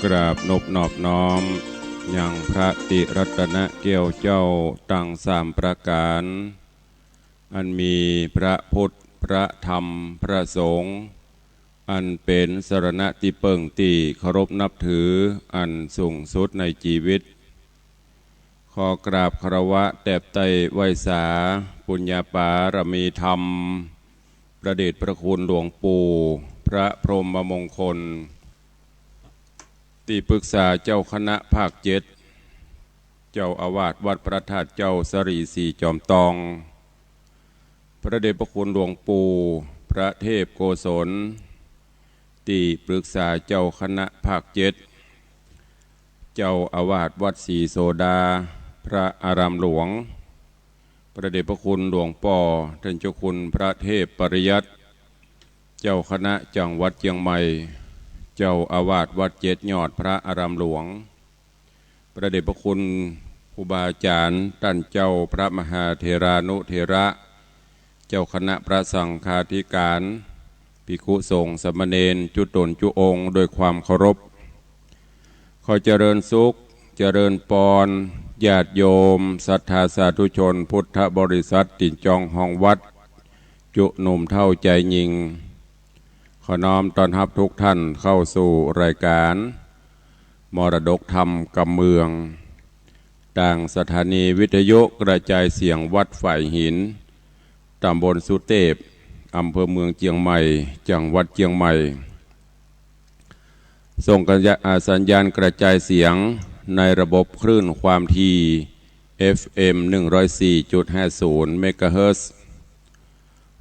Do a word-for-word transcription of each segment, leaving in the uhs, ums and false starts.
กราบนบนอบน้อมยังพระติรัตนแก้วเจ้าตังสามประก๋าน อันมีพระพุทธ พระธรรม พระสงฆ์ อันเป๋นสรณะตี้เปิ้งตี้เคารพนับถืออันสูงสุดในจีวิต ขอกราบคารวะแตบไต้ไหว้สาปุญญาปารมีธรรม พระเดชพระคุณหลวงปู่ พระพรหมมงคล ตี้ปรึกษาเจ้าคณะภาคเจ็ด เจ้าอาวาสวัดพระธาตุเจ้าสะหลีสีจอมตอง พระเดชพระคุณหลวงปู่ พระเทพโกศล ตี้ปรึกษาเจ้าคณะภาคเจ็ด เจ้าอาวาสวัดศรีโสดา พระอารามหลวง พระเดชพระคุณหลวงป้อต้านเจ้าคุณพระเทพปริยัติ เจ้าคณะจังหวัดเจียงใหม่ เจ้าอาวาสวัดเจ็ดยอด พระอารามหลวง พระเดชพระคุณครูบาอาจ๋ารย์ ต้านเจ้าพระมหาเถรานุเถระ เจ้าคณะพระสังฆาธิก๋าร ภิกขุสงฆ์สามเณร จุ๊ต๋นจุ๊องค์ โดยความเคารพ ขอเจริญสุข เจริญปอน ญาติโยม ศรัทธาสาธุชน พุทธบริษัท ตี้จองห้องวัด จุ๊หนุ่มเฒ่าจายญิง ขอน้อมต้อนฮับทุกท่านเข้าสู่รายก๋าน มรดกธรรมกำเมือง ตางสถานีวิทยุกระจายเสียงวัดฝายหิน ต๋ำบลสุเตพ อำเภอเมืองเจียงใหม่ จังหวัดเจียงใหม่ ส่งกัญญา- อ่า สัญญาณกระจายเสียงในระบบคลื่นความถี่ เอฟเอ็ม หนึ่งร้อยสี่จุดห้าศูนย์ เมกะเฮิรตซ์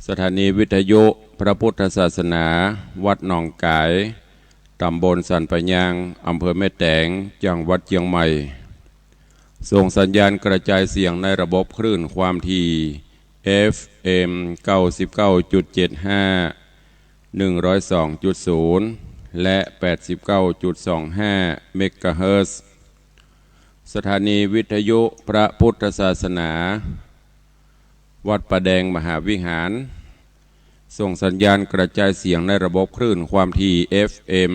สถานีวิทยุพระพุทธศาสนา วัดหนองก๋าย ต๋ำบลสันป่ายาง อำเภอแม่แตง จังหวัดเจียงใหม่ ส่งสัญญาณกระจายเสียงในระบบคลื่นความถี่ เอฟเอ็ม เก้าสิบเก้าจุดเจ็ดห้า หนึ่งร้อยสองจุดศูนย์ และ แปดสิบเก้าจุดสองห้า เมกะเฮิรตซ์ สถานีวิทยุพระพุทธศาสนา วัดป่าแดงมหาวิหาร ส่งสัญญาณกระจายเสียงในระบบคลื่นความถี่ เอฟเอ็ม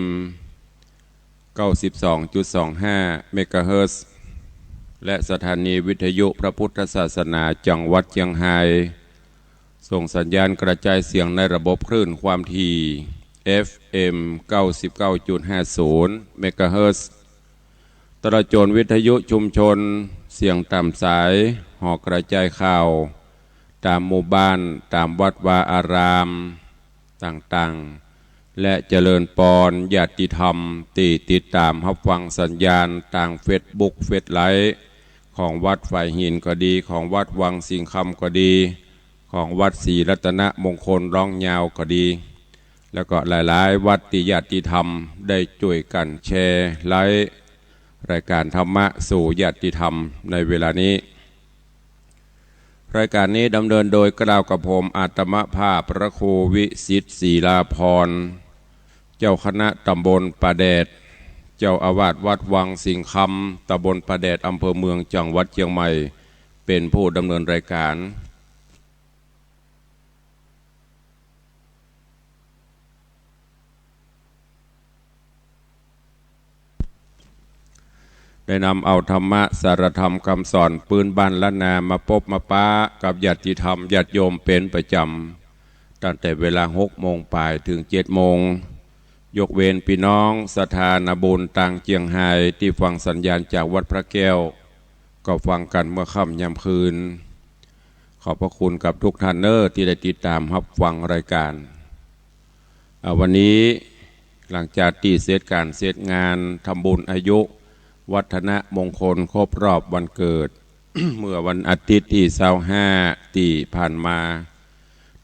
เก้าสิบสองจุดสองห้า เมกะเฮิรตซ์ และสถานีวิทยุพระพุทธศาสนาจังหวัดเจียงฮาย ส่งสัญญาณกระจายเสียงในระบบคลื่นความถี่ เอฟเอ็ม เก้าสิบเก้าจุดห้าศูนย์ เมกะเฮิรตซ์ ตลอดจ๋นวิทยุชุมชน เสียงต๋ามสาย หอกระจายข่าว ต๋ามหมู่บ้าน ต๋ามวัดวาอารามต่างๆ และเจริญปอนญาติธรรมตี้ติดต๋ามฮับฟังสัญญาณตางเฟซบุ๊ก เฟซไลฟ์ ของวัดฝายหินก็ดี ของวัดวังสิงห์คำก็ดี ของวัดศรีรัตนมงคลล้องยาวก็ดี แล้วก็หลายๆ วัดตี้ญาติธรรมได้จ้วยกั๋นแชร์ไลฟ์รายก๋านธรรมะสู่ญาติธรรมในเวลานี้ รายก๋านนี้ดำเนินโดยกล่าวกับผมอาตมาภาพพระครูวิสิทธิ์ศรีลาภรณ์ เจ้าคณะต๋ำบลป่าแดด เจ้าอาวาสวัดวังสิงห์คำ ต๋ำบลป่าแดด อำเภอเมือง จังหวัดเจียงใหม่ เป๋นผู้ดำเนินรายก๋าน ได้นำเอาธรรมะสาระธรรมกำสอนปื๊นบ้านล้านนามาปบมาปะกับญาติธรรมญาติโยมเป๋นประจ๋ำ ตั้งแต่เวลาหกโมงป๋ายเถิงเจ็ดโมง ยกเว้นปี้น้องศรัทธานาบุญตางเจียงฮายตี้ฟังสัญญาณจากวัดพระแก้ว ก็ฟังกั๋นเมื่อค่ำยามคืน ขอบพระคุณกับทุกท่านเน้อตี้ได้ติดต๋ามฮับฟังรายก๋าน อ่า วันนี้หลังจากตี้เสร็จก๋านเสร็จงานทำบุญอายุวัฒนมงคลครบรอบวันเกิด เมื่อวันอาทิตย์ตี้ซาวห้าตี้ผ่านมา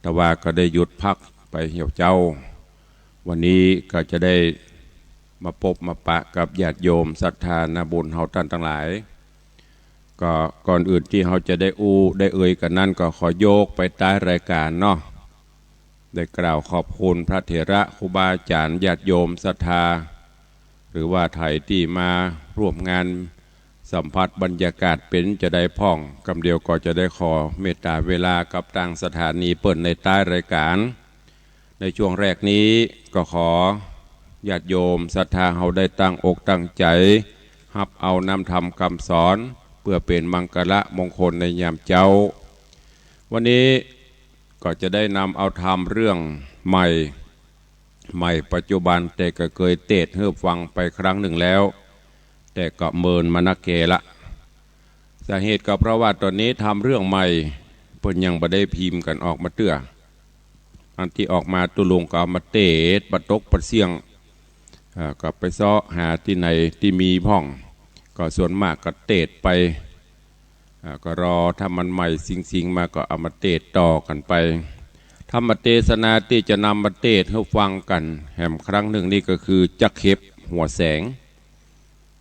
แต่ว่าก็ได้หยุดพักไปเหี่ยวเจ้า วันนี้ก็จะได้มาปบมาปะกับญาติโยมศรัทธานาบุญเฮาต้านตังหลาย ก็ก่อนอื่นตี้เฮาจะได้อู้ได้เอ่ยกั๋นนั้น ก็ขอยกไปใต้รายก๋านเนาะ ได้กล่าวขอบคุณพระเถระครูบาอาจ๋ารย์ญาติโยมศรัทธา หรือว่าใผตี้มาร่วมงานสัมผัสบรรยากาศเป๋นจาใดพ่อง กำเดียวก็จะได้ขอเมตต๋าเวลากับตางสถานีเปิ้นในใต้รายก๋าน ในช่วงแรกนี้ก็ขอ ญาติโยมศรัทธาเฮาได้ตั้งอกตั้งใจ๋ ฮับเอาน้ำธรรมกำสอน เปื้อเป๋นมังคละมงคลในยามเจ๊า วันนี้ก็จะได้นำเอาธรรมเรื่องใหม่ ใหม่ปัจจุบัน แต่ก็เกยเตสน์หื้อฟังไปครั้งนึ่งแล้ว แต่ก็เมินมานักแก่ละ สาเหตุก็เพราะว่าต๋อนนี้ธรรมเรื่องใหม่ เปิ้นยังบ่ได้พิมพ์กั๋นออกมาเตื้อ อันตี้ออกมาตุ๊ลุงก็เอามาเตสน์ปะตกปะเสี้ยง อ่า ก็ไปเซาะหาตี้ไหนตี้มีพ่อง ก็ส่วนมากก็เตสน์ไป อ่า ก็รอถ้ามันใหม่สิ่งๆ มาก็เอามาเตสน์ต่อกั๋นไป ธรรมเตสนาตี้จะนำมาเตสน์หื้อฟังกั๋นแหมครั้งนึ่งนี่ก็คือ จักเข็บหัวแสง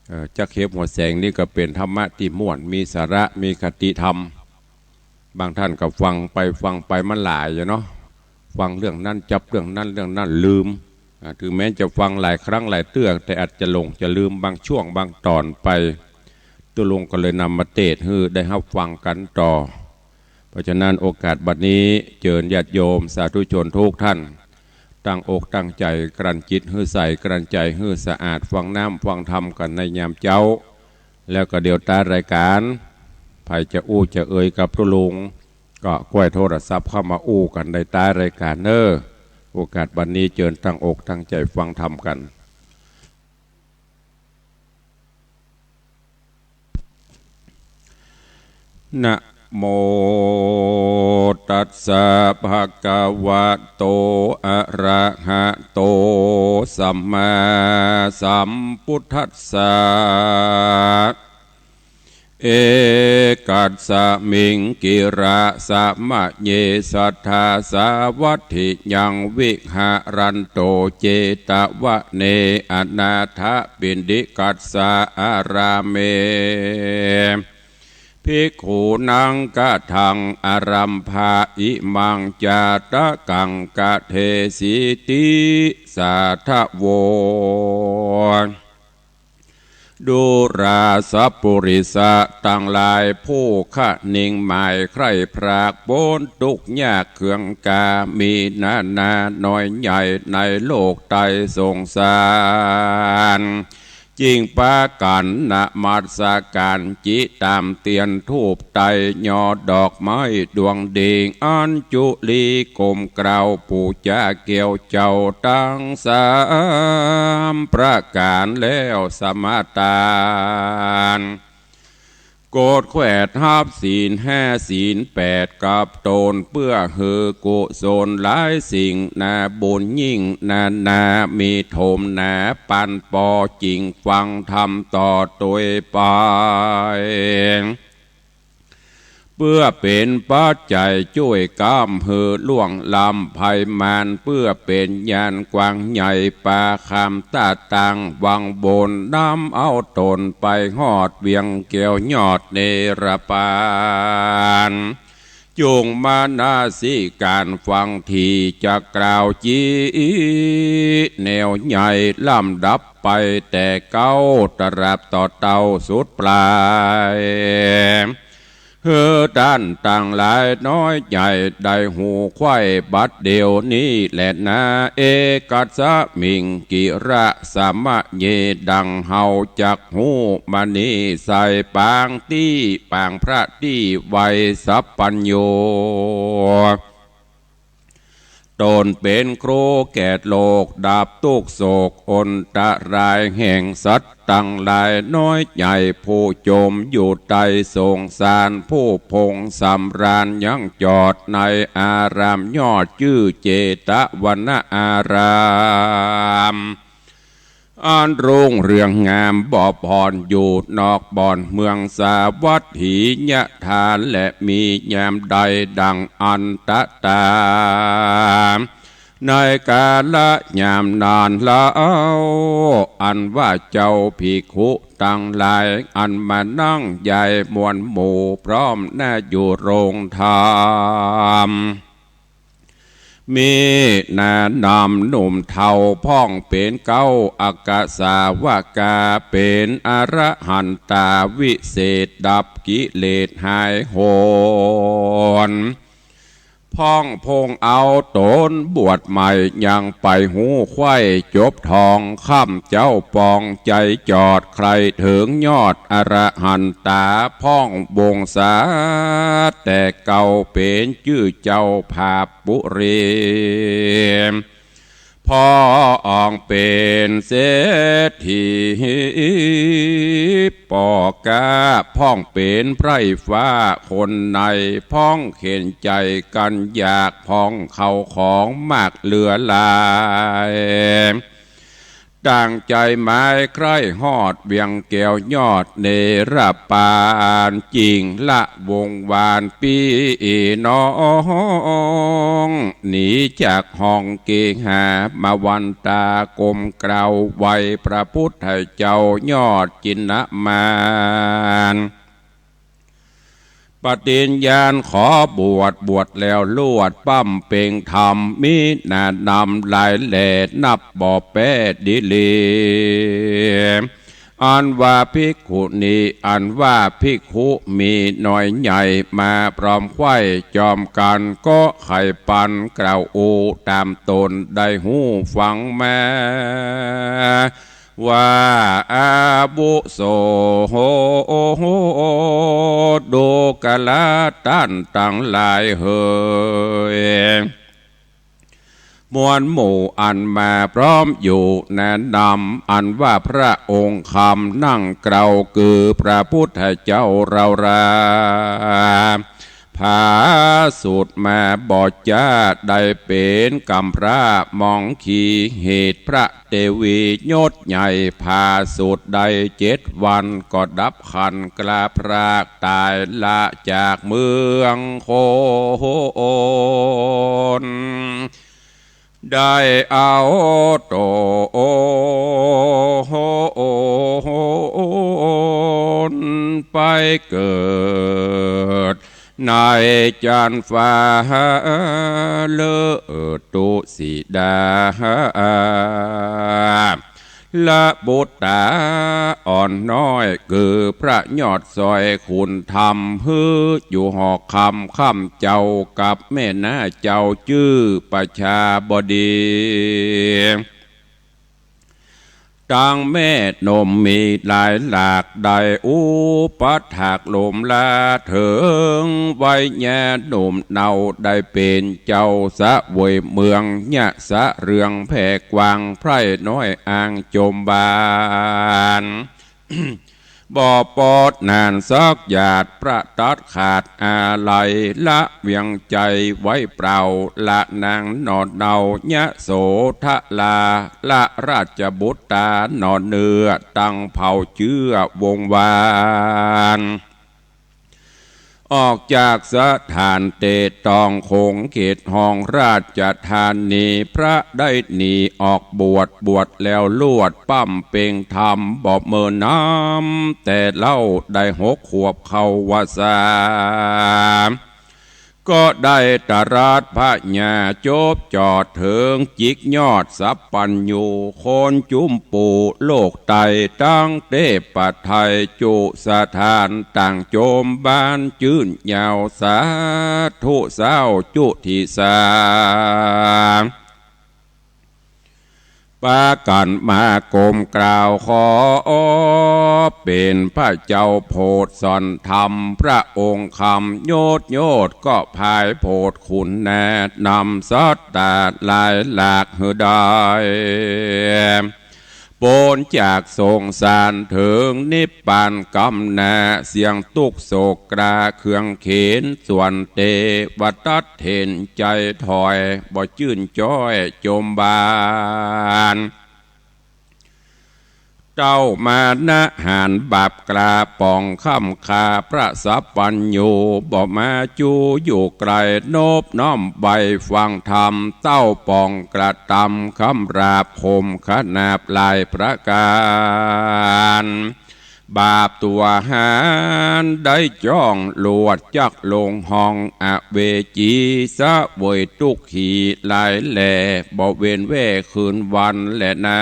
เอ่อ จักเข็บหัวแสงนี่ก็เป๋นธรรมะตี้ม่วน มีสาระ มีคติธรรม บางท่านก็ฟังไปฟังไปมันหลายอยู่เนาะ ฟังเรื่องนั้นจับเรื่องนั้น เรื่องนั้นลืม อ่า ถึงแม้จะฟังหลายครั้งหลายเตื้อ แต่อาจจะหลงจะลืมบางช่วงบางต๋อนไป ตุ๊ลุงก็เลยนำมาเตสน์หื้อได้ฮับฟังกั๋นต่อ เพราะฉะนั้นโอกาสบัดนี้เจิญญาติโยมสาธุชนทุกท่าน ตั้งอกตั้งใจ๋กลั้นจิตหื้อใส กลั้นใจ๋หื้อสะอาด ฟังน้ำฟังธรรมกั๋นในยามเจ๊า แล้วก็เดี๋ยวต๊ายรายก๋าน ใผจะอู้จะเอ่ยกับตุ๊ลุง ก็ก้วยโทรศัพท์เข้ามาอู้กั๋นในต๊ายรายก๋านเน่อ โอกาสบัดนี้เจิญตั้งอกตั้งใจ๋ฟังธรรมกั๋น นะโมตัสสะ ภะคะวะโต อะระหะโต สัมมาสัมพุทธัสสะ เอกัสสะมิง กิระสะมะเย สัตถาสาวัตถิยัง วิหะรันโต เจตะวะเน อนาถะปิณฑิกัสสะ อารามเม ภิกขุนัง กะถัง อารัมภะ อิมัง จาตะกัง กะเทสีติ สาธะโว ดูราสัปปุริสะตังหลาย ผู้คะนิงหมายใคร่พรากป๊นตุ๊กข์ยากเคืองกา มีนานาน้อยใหญ่ในโลกไตรสงสาร จึงปากั๋นนมัสก๋าน จิตามเตียนธูปไตร ยอดดอกไม้ดวงเด่ง อัญจุลีก้มกราบปู๋จาแก้วเจ้าตังสามประก๋านแล้วสมาตาน โกรธแขวดฮับศีลห้าศีลแปดกับต๋น เปื้อหื้อกุศลหลายสิ่งนาบุญยิ่งนานา มีถมหนาปันปอ จึงฟังธรรมต่อตวยไป เปื้อเป๋นปัจจัยจ้วยก๋ำหื้อล่วงล้ำภัยมาร เปื้อเป๋นยานกว้างใหญ่ปาข้ามตาต่างวังบน นำเอาต๋นไปฮอดเวียงแก้วยอดเนรปาน จุ่งมนสิก๋านฟังตี้จะกล่าวจีแนวใหญ่ ลำดับไปแต่เก๊าตราบต่อเต้าสุดปลาย หื้อต้านตังหลายน้อยใหญ่ได้ฮู้ไขว้บัดเดี๋ยวนี้แลนา เอกัสสะมิง กิระสะมะเย ดังเฮาจักฮู้มานี้ไส้ ปางตี้ ปางพระตี้ไวสัพพัญญู ต๋นเป๋นครูแก่โลก ดับตุ๊กข์โศกอันตรายแห่งสัตว์ตังหลายน้อยใหญ่ ผู้จ๋มอยู่ใต้สงสาร ผู้พงสำราญยังจอดในอารามยอดจื้อเจตวนาราม อันรุ่งเรืองงามบ่ผ่อน อยู่นอกบ่อนเมืองสาวัตถียะฐาน และมียามใดดังอันตะตา ในกาละยามนั้นเล่า อันว่าเจ้าภิกขุตังหลาย อันมานั่งใหญ่มวลหมู่พร้อมหน้าอยู่โรงธรรม มีนานำหนุ่มเฒ่าพ่องเป๋นเก๊าอักขสาวกา เป๋นอรหันตาวิเศษ ดับกิเลสหายหน พ่องพงเอาต๋นบวชใหม่ ยังไปฮู้ใค่จบท่อง ค่ำเจ้าปองใจ๋จอด ใคร่เถิงยอดอรหันต๋า พ่องวงศาแต่เก่า เป๋นจื้อเจ้าผาบปุรี พ่องเป๋นเศรษฐี ป้อก๊า พ่องเป๋นไพร่ฟ้าคนใน พ่องเข็ญใจ๋กั๋นอยาก พ่องเข้าของมากเหลือหลาย ตั้งใจ๋หมายใคร่ฮอด เวียงแก้วยอดเนรปาน จิ่งละวงวานปี้น้อง หนีจากห้องเกหา มาวันตากรมเกล้า ไหว้พระพุทธเจ้ายอดจินนามาน ปฏิญญาณขอบวช บวชแล้วลวด บำเพ็งธรรม มีหน้านำหลายแหล่ นับบ่แป๊ดีหลี อันว่าภิกขุณี อันว่าภิกขุ มีน้อยใหญ่ มาพร้อมใคว่จอมกั๋น ก็ใค่ปันเกล้าอู้ ต๋ามต๋นได้ฮู้ฟังมา ว่า อาวุโส ดูกราต้านตังหลายเหย มวลหมู่อันมาพร้อมอยู่หน้านำ อันว่าพระองค์คำนั่งเกล้า คือพระพุทธเจ้าเรารา ผาสุดมาบ่จ๊า ได้เป๋นกำพร้ามองขี่ เหตุพระเตวียศใหญ่ ผาสุดได้เจ็ดวัน ก็ดับขันกลาพรากต๋าย ละจากเมืองคน ได้เอาต๋นไปเกิด ในจันฟ้าเลิศตุสีดา ละบุตราอ่อนน้อย คือพระยอดสอยขุนธรรม หื้ออยู่หอคำค่ำเจ้า กับแม่น้าเจ้าจื้อประชาบดี ตังแม่นมมีหลายหลาก ได้อุปัฏฐากหลุมละเถิง วัยยาหนุ่มเนา ได้เป๋นเจ้าเสวยเมือง ยะสะเรืองแผ่กว้าง ไพร่น้อยอ่างจมบาน บ่ปอดนานสักหยาด ประตัดขาดอาลัย ละเวียงใจ๋ไว้เปล่า ละนางหน่อเนา ยโสธรา ละราชบุตราหน่อเนื้อ ตังเผ่าเจื้อวงศ์วาน ออกจากสถานเตตองขงเขตห้องราชธานี พระได้หนีออกบวช บวชแล้วลวด บำเพ็งธรรมบ่เมินนำ แต่เล่าได้หกขวบเข้าวสา ก็ได้ตรัสพญาจบจอดเถิง จิกยอดสัพพัญญู คนจุมปูโลกไต ตังเตพไทยจุสถาน ต่างจมบานจื้นยาว สาธุเศร้าจุติสา ปากั๋นมากรมเกล้า ขอเป๋นพระเจ้าโผดสอนธรรม พระองค์คำโยชน์โยชน์ ก็ผายโผดขุนแนะนำสัตตาหลายหลากหื้อได้ ป๊นจากสงสารเถิงนิพพานกำนา เสี้ยงตุ๊กข์โศกกราเครื่องเข็ญ ส่วนเตวทัตเห็นใจ๋ถอย บ่จื้นจ้อยจมบาน เต้ามานะหารบาปกล้าป๋องค่ำฆ่าพระสัพพัญญู บ่มาจูอยู่ใก้ นบน้อมไหว้ฟังธรรม เต้าป๋องกระตำคำราบคมขนาบหลายประก๋าน บาปตั๋วหารได้จ้องลวดจักลงห้องอเวจี เสวยตุ๊กขีหลายแล บ่เว้นแว่คืนวันแลนา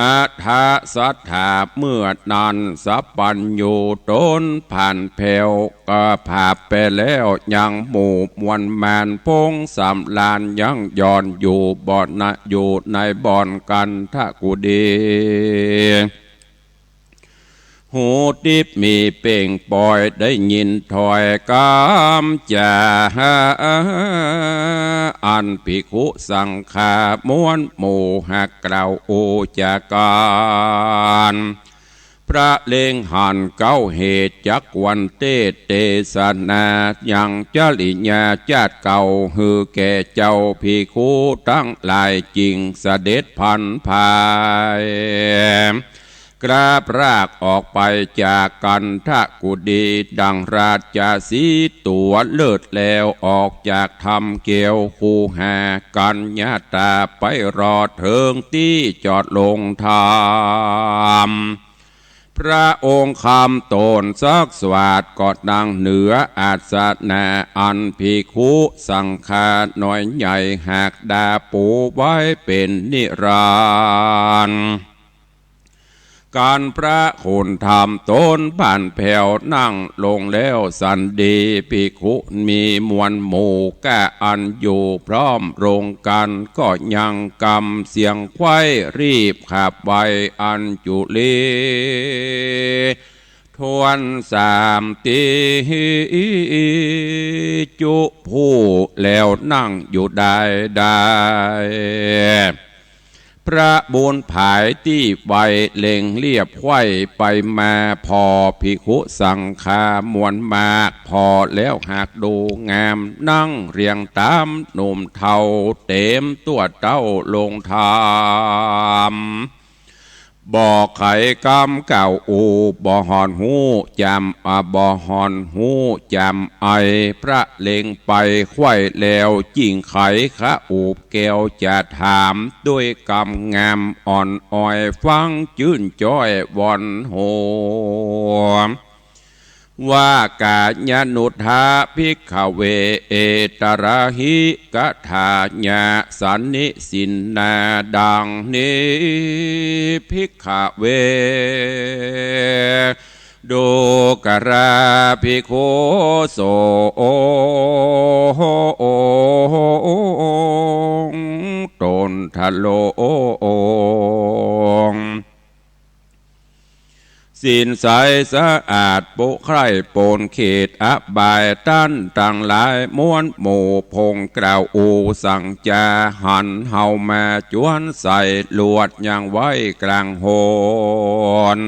อัฏฐสัตถา เมื่อนั้นสัพพัญญูต๋นผ่านแผ้ว ก็ผ่าไปแล้วยังหมู่มวลมาร พงสำราญยังหย่อนอยู่บ่อนนะ อยู่ในบ่อนคันธกุฏี หูทิพย์มีเปล่งปอยได้ยินถ้อยกำจ๋า อันภิกขุสังฆามวลหมู่หากกล่าวโอจากัน พระเล็งหันเก้าเหตุจักควรเตสน์เตสนายังจริยาจาติเก่า หื้อแก่เจ้าภิกขุตังหลาย จึงเสด็จผันผาย กราบรากออกไปจากคันธกุฏี ดังราชสีห์ตั๋วเลิศแล้ว ออกจากถ้ำเกียวคูหา กัญญาตราไปรอดเถิงตี้จอดลงธรรม พระองค์คำตนสักสวัสดิ์ก็นั่งเหนืออาสนะ อันภิกขุสังฆาน้อยใหญ่หากดาปูไว้เป๋นนิรันดร์ กันพระคุณธรรมต๋นผ่านแผ้ว นั่งลงแล้วสันดี ภิกขุมีมวลหมู่ก้าอันอยู่พร้อมลงกัน ก็ยังกำเสียงไขว้รีบขับไวอัญจุลี ถ้วนสามตี้ จุผู้แล้วนั่งอยู่ได้ได้ พระบุญผายตี้ไวเล็งเลียบไขว้ไปมา ผ่อภิกขุสังฆามวลมาก ผ่อแล้วหากดูงาม นั่งเรียงต๋ามหนุ่มเฒ่า เต๋มตั๋วเต้าลงธรรม บ่ไขกำกล่าวอู้ บ่ห่อนฮู้จ๋ำ อ่า บ่ห่อนฮู้จ๋ำไอ พระเล็งไปไขว้แล้ว จิ่งไขคะอูบแก้วจะถาม ด้วยกำงามอ่อนอ้อย ฟังจื้นจ้อยวอนโฮม ว่ากายานุทา ภิกขเว เอตระหิกถายา สันนิสินนาดังนี้ ภิกขเว ดูกราภิกขุสงฆ์ ตนทะโลง ศีลใสสะอาด ปุใคร่ป๊นเขตอบาย ต้านตังหลายมวลหมู่ พงกล่าวอู้สังจา หันเฮามาจวนใส่ ลวดยังไว้กลางหน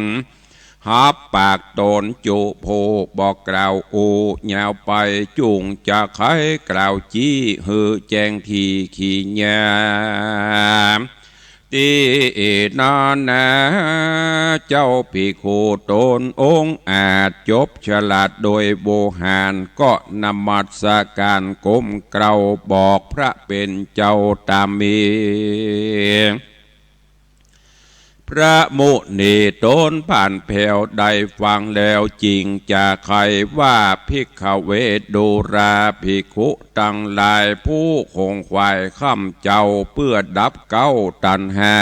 หับปากตนจุผู้ บ่กล่าวอู้ยาวไป จุ่งจะไขกล่าวจี้ หื้อแจ้งถี่ขีญา ตี้นานา เจ้าภิกขุต๋นองอาจ จบฉลาดโดยโวหาร ก็นมัสก๋านก้มเกล้า บอกพระเป๋นเจ้าต๋ามมี พระมุนีต๋นผ่านแผ้วได้ฟังแล้ว จิ่งจะไขว่า ภิกขเว ดูราภิกขุตังหลาย ผู้ขงขวายข้าพเจ้า เปื้อดับเก้าตัณหา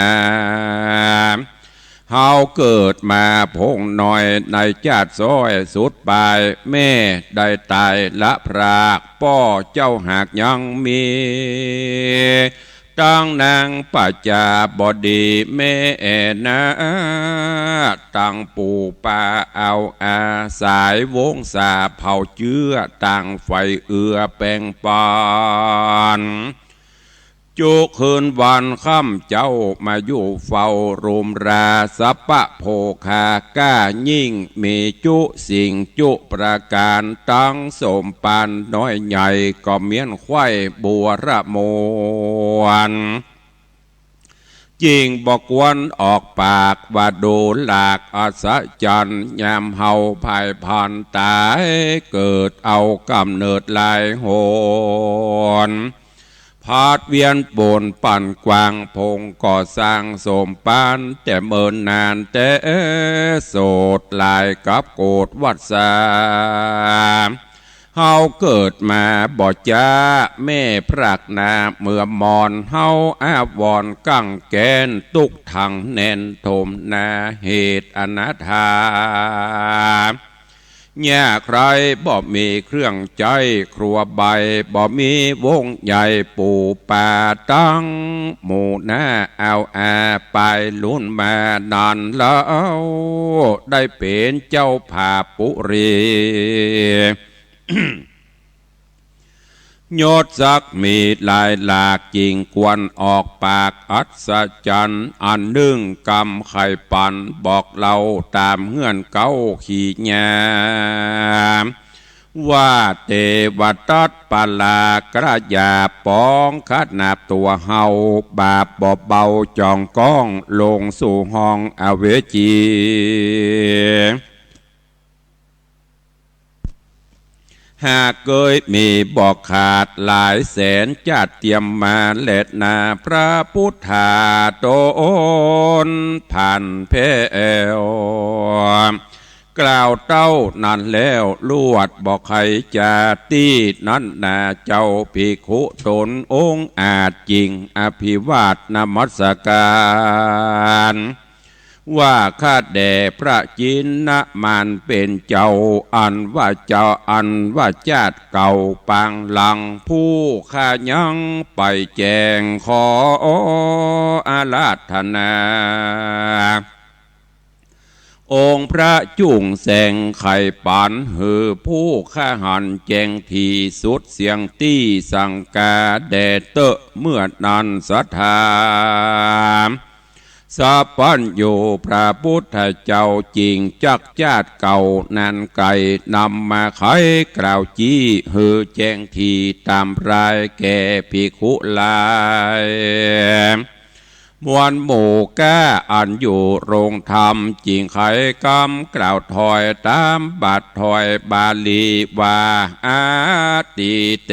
เฮาเกิดมาพงน้อย ในจาติซ้อยสุดป๋าย แม่ได้ต๋ายละพราก ป้อเจ้าหากยังมี ตังนางประจาบดีแม่นา ตังปู่ป้าเอาอา สายวงศาเผ่าเจื้อ ต่างใฝ่เอื้อแป่งปัน จุคืนวันข้าพเจ้ามาอยู่เฝ้า รุมราสัพพะโภคา ก้ายิ่งมีจุสิ่งจุประก๋าน ตังสมปันน้อยใหญ่ ก็เมี้ยนไขว้บัวระมวล จิ่งบ่ควรออกปากว่า ดูหลากอัศจรรย์ ยามเฮาพายพานต๋าย เกิดเอาก๋ำเนิดหลายหน ผาดเวียนปูนปันกว้าง พงก่อสร้างสมปัน แต่เมินนานแต่โสด หลายกับโกฏวัสสา ห เฮาเกิดมาบ่จ๊า แม่พรากนาเมื่อมอน เฮาอาวรณ์กั๋งแก๋น ตุ๊กข์ถังแน่นถมหนา เหตุอนาถา ยากไร้บ่มีเครื่องใจ๊ ครัวใบบ่มีวงใหญ่ ปู่ป้าตังหมู่นา เอาอาปายลุนมา นั้นเล่าได้เป๋นเจ้าผาปุรี ยศศักดิ์มีหลายหลาก จึ่งควรออกปากอัศจรรย์ อันนึ่งกำไขปัน บอกเล่าต๋ามเฮือนเก๊าขี้ยา ว่าเตวทัตปลากระหยาบ ป๋องขนาบตั๋วเฮา บาปบ่เบาจ่องก้อง ลงสู่ห้องอเวจี หากเกยมีบ่ขาด หลายแสนจาติเตียมมาแลนา พระพุทธาต๋นผ่านแผ้ว กล่าวเต้านั้นแล้ว ลวดบ่ไขจ๋า ตี้นั้นนา เจ้าภิกขุต๋นองอาจ จึ่งอภิวาทนมัสก๋าน ว่าข้าแด่พระจินนมานเป๋นเจ้า อันว่าเจ้า อันว่าจาติเก่าปางหลัง ผู้ข้ายังไปแจ้งขออาราธนา องค์พระจุ่งแสงไขปัน หื้อผู้ข้าหันแจ้งถี่สุด เสี้ยงตี้สังกาแด่เต๊อะ เมื่อนั้นสัตถา สัพพัญญูพระพุทธเจ้า จึ่งจักจาติเก่านั้นไกล นำมาไขกล่าวจี้ หื้อแจ้งถี่ต๋ามราย แก่ภิกขุหลาย มวลหมู่ก้าอันอยู่โรงธรรม จึ่งไขกำกล่าวถอยต๋ามบาทถอยบาลีว่า อะติเต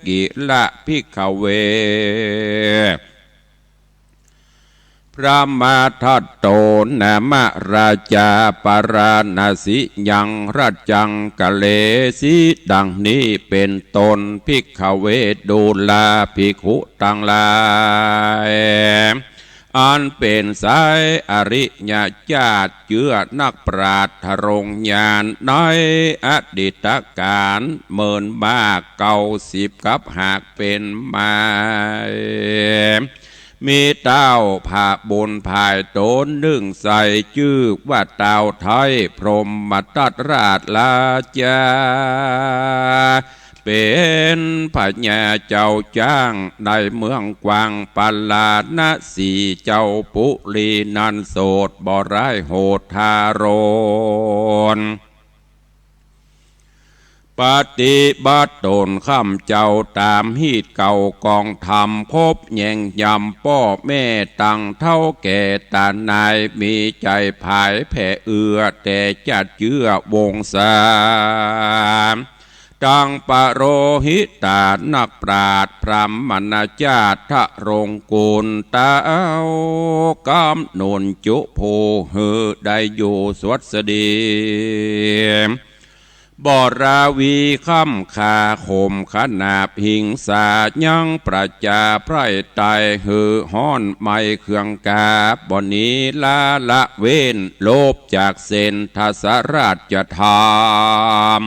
กิละ ภิกขเว พระมทัตโต นามราชา ปาราณสียัง รัชจังกะเลสี ดังนี้เป๋นต้น ภิกขเว ดูราภิกขุตังหลาย อันเป๋นสายอริยจาติ เจื้อนักปราชญ์ทรงญาณ ในอดีตก๋าลเมินมาเก้าสิบกัป หากเป๋นมา มีต้าวผาบุญผายต๋นนึ่งใส่ จื้อว่าต้าวไท้พรหมทัตราชราชา เป๋นพญาเจ้าจ๊างในเมืองกวางปาราณสี เจ้าปุรีนั้นโสดบ่ร้ายโหดทารุณ ปฏิบัติต๋นค่ำเจ้าต๋ามฮีตเก่ากองธรรม พบแยงยำป้อแม่ตังเฒ่าแก่ต๋านาย มีใจ๋ผายแผ่เอื้อแต่จาติเจื้อวงศา ตังปโรหิตานักปราชญ์พราหมณจาติทรงกุล ต้าวกำหนุนจุผู้หื้อได้อยู่สวัสดี บ่ราวีค่ำคาข่มขนาบหิงสา ยังประจาไพร่ไตหื้อฮ้อนไหม้เคืองกา บ่หนีลาละเว้น ลบจากเส้นทศราชธรรม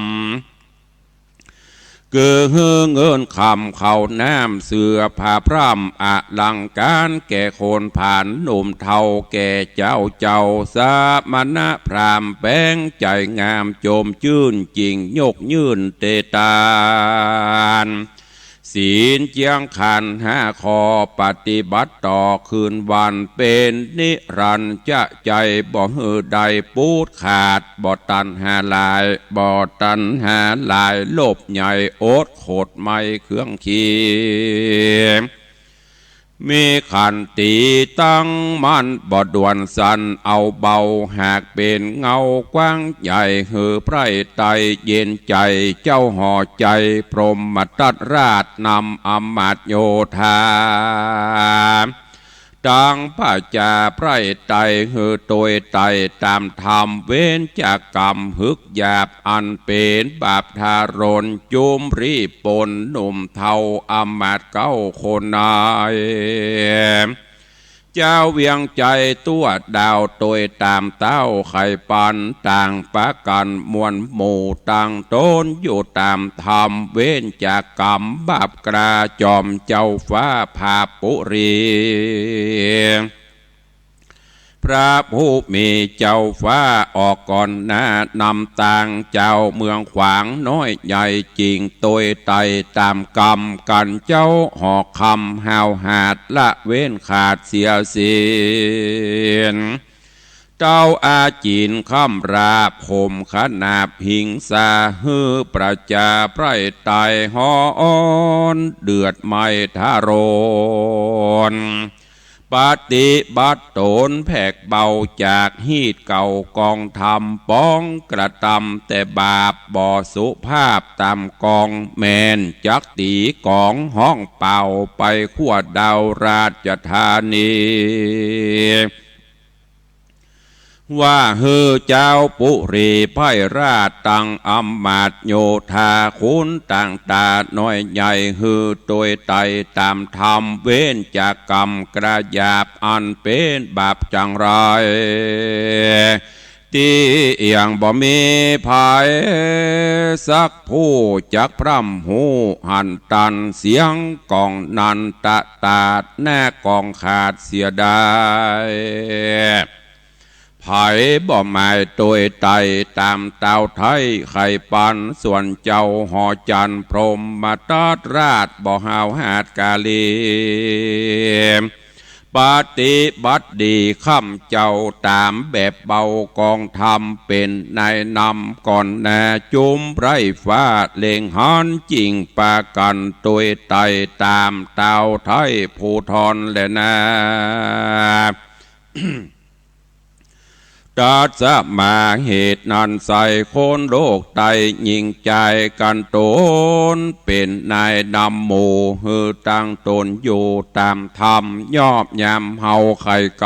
คือหื้อเงินคำเข้าน้ำเสื้อผ้าพร่ำอลังก๋านแก่คนผ่านหนุ่มเฒ่าแก่เจ้า เจ้าสมณพราหมณ์แป๋งใจ๋งามจมจื้น จึ่งยกยื่นเตตาน ศีลเจียงขันธ์ห้าข้อปฏิบัติต่อคืนวัน เป๋นนิรันดร์จะใจ๋บ่หื้อได้ปูดขาด บ่ตัณหาหลาย บ่ตัณหาหลาย ลบใหญ่อดขดไหม้เคืองขี มีขันติตั้งมั่นบ่ด่วนสั่นเอาเบา หากเป๋นเงากว้างใหญ่หื้อไพร่ไตเย็นใจ๋ เจ้าห่อใจ๋พรหมทัตราชนำอำมาตย์โยธา ตังประจาใป๊ไตร หื้อตวยไต่ต๋ามธรรม เว้นจากก๋รรมหึกหยาบ อันเป๋นบาปทารุณ จุมรีปนหนุ่มเฒ่า อำมาตย์เก๊าคนนาย เจ้าเวียงใจ๋ตั้วดาว ตวยต๋ามเต้าใค่ปัน ต่างปะกั๋นมวลหมู่ ตั้งต๋นอยู่ต๋ามธรรม เว้นจากก๋รรมบาปกล้า จอมเจ้าฟ้าพระปุรี พระผู้มีเจ้าฟ้าออกก่อนหน้านำตาง เจ้าเมืองขวางน้อยใหญ่จิ่ง ตวยไต่ต๋ามกรรมกั๋น เจ้าหอกคำห้าวหาด ละเว้นขาดเสียสิ้น เต้าอาจินค่ำราบ ข่มขนาบหิงสา หื้อประจาใป๊ไตร ฮ้อนเดือดไหม้ทารุณ ปฏิบัติต๋นแผกเบาจากฮีตเก่า กองธรรมป๋องกระตำแต่บาป บ่สุภาพต๋ามกอง แม่นจักตี๋ก๋อง ฮ้องเป่าไปทั่วดาวราชธานี ว่าหื้อเจ้าปุรีไพร่ราช ตังอำมาตย์โยธา ขุนต่างต๋าน้อยใหญ่ หื้อตวยไต่ต๋ามธรรม เว้นจากก๋รรมกล้าหยาบ อันเป๋นบาปจังไร ตี้ยังบ่มีใผสักผู้ จักพร่ำฮู้หันตัน เสียงกองนันตะตาด หน้ากองขาดเสียดาย ใผบ่หมายตวยไต่ต๋ามเต้าไท้ใค่ปัน ส่วนเจ้าหอจันทร์พรหมทัตราช บ่ห้าวหาดกาลี ปฏิบัติดีค่ำเจ้าต๋ามแบบเบา กองธรรมเป๋นนายนำก่อนหน้า จุมไพร่ฟ้าเล็งหันจิ่งปากั๋น ตวยไต่ต๋ามเต้าไท้ผู้ทอนแลนา ตัสมา เหตุนั้นไส้คนโลกไต้ยิ่งใจ๋กั๋นต๋นเป๋นนายนำหมู่ หื้อตั้งต๋นอยู่ต๋ามธรรม ยอบยามเฮาใค่ก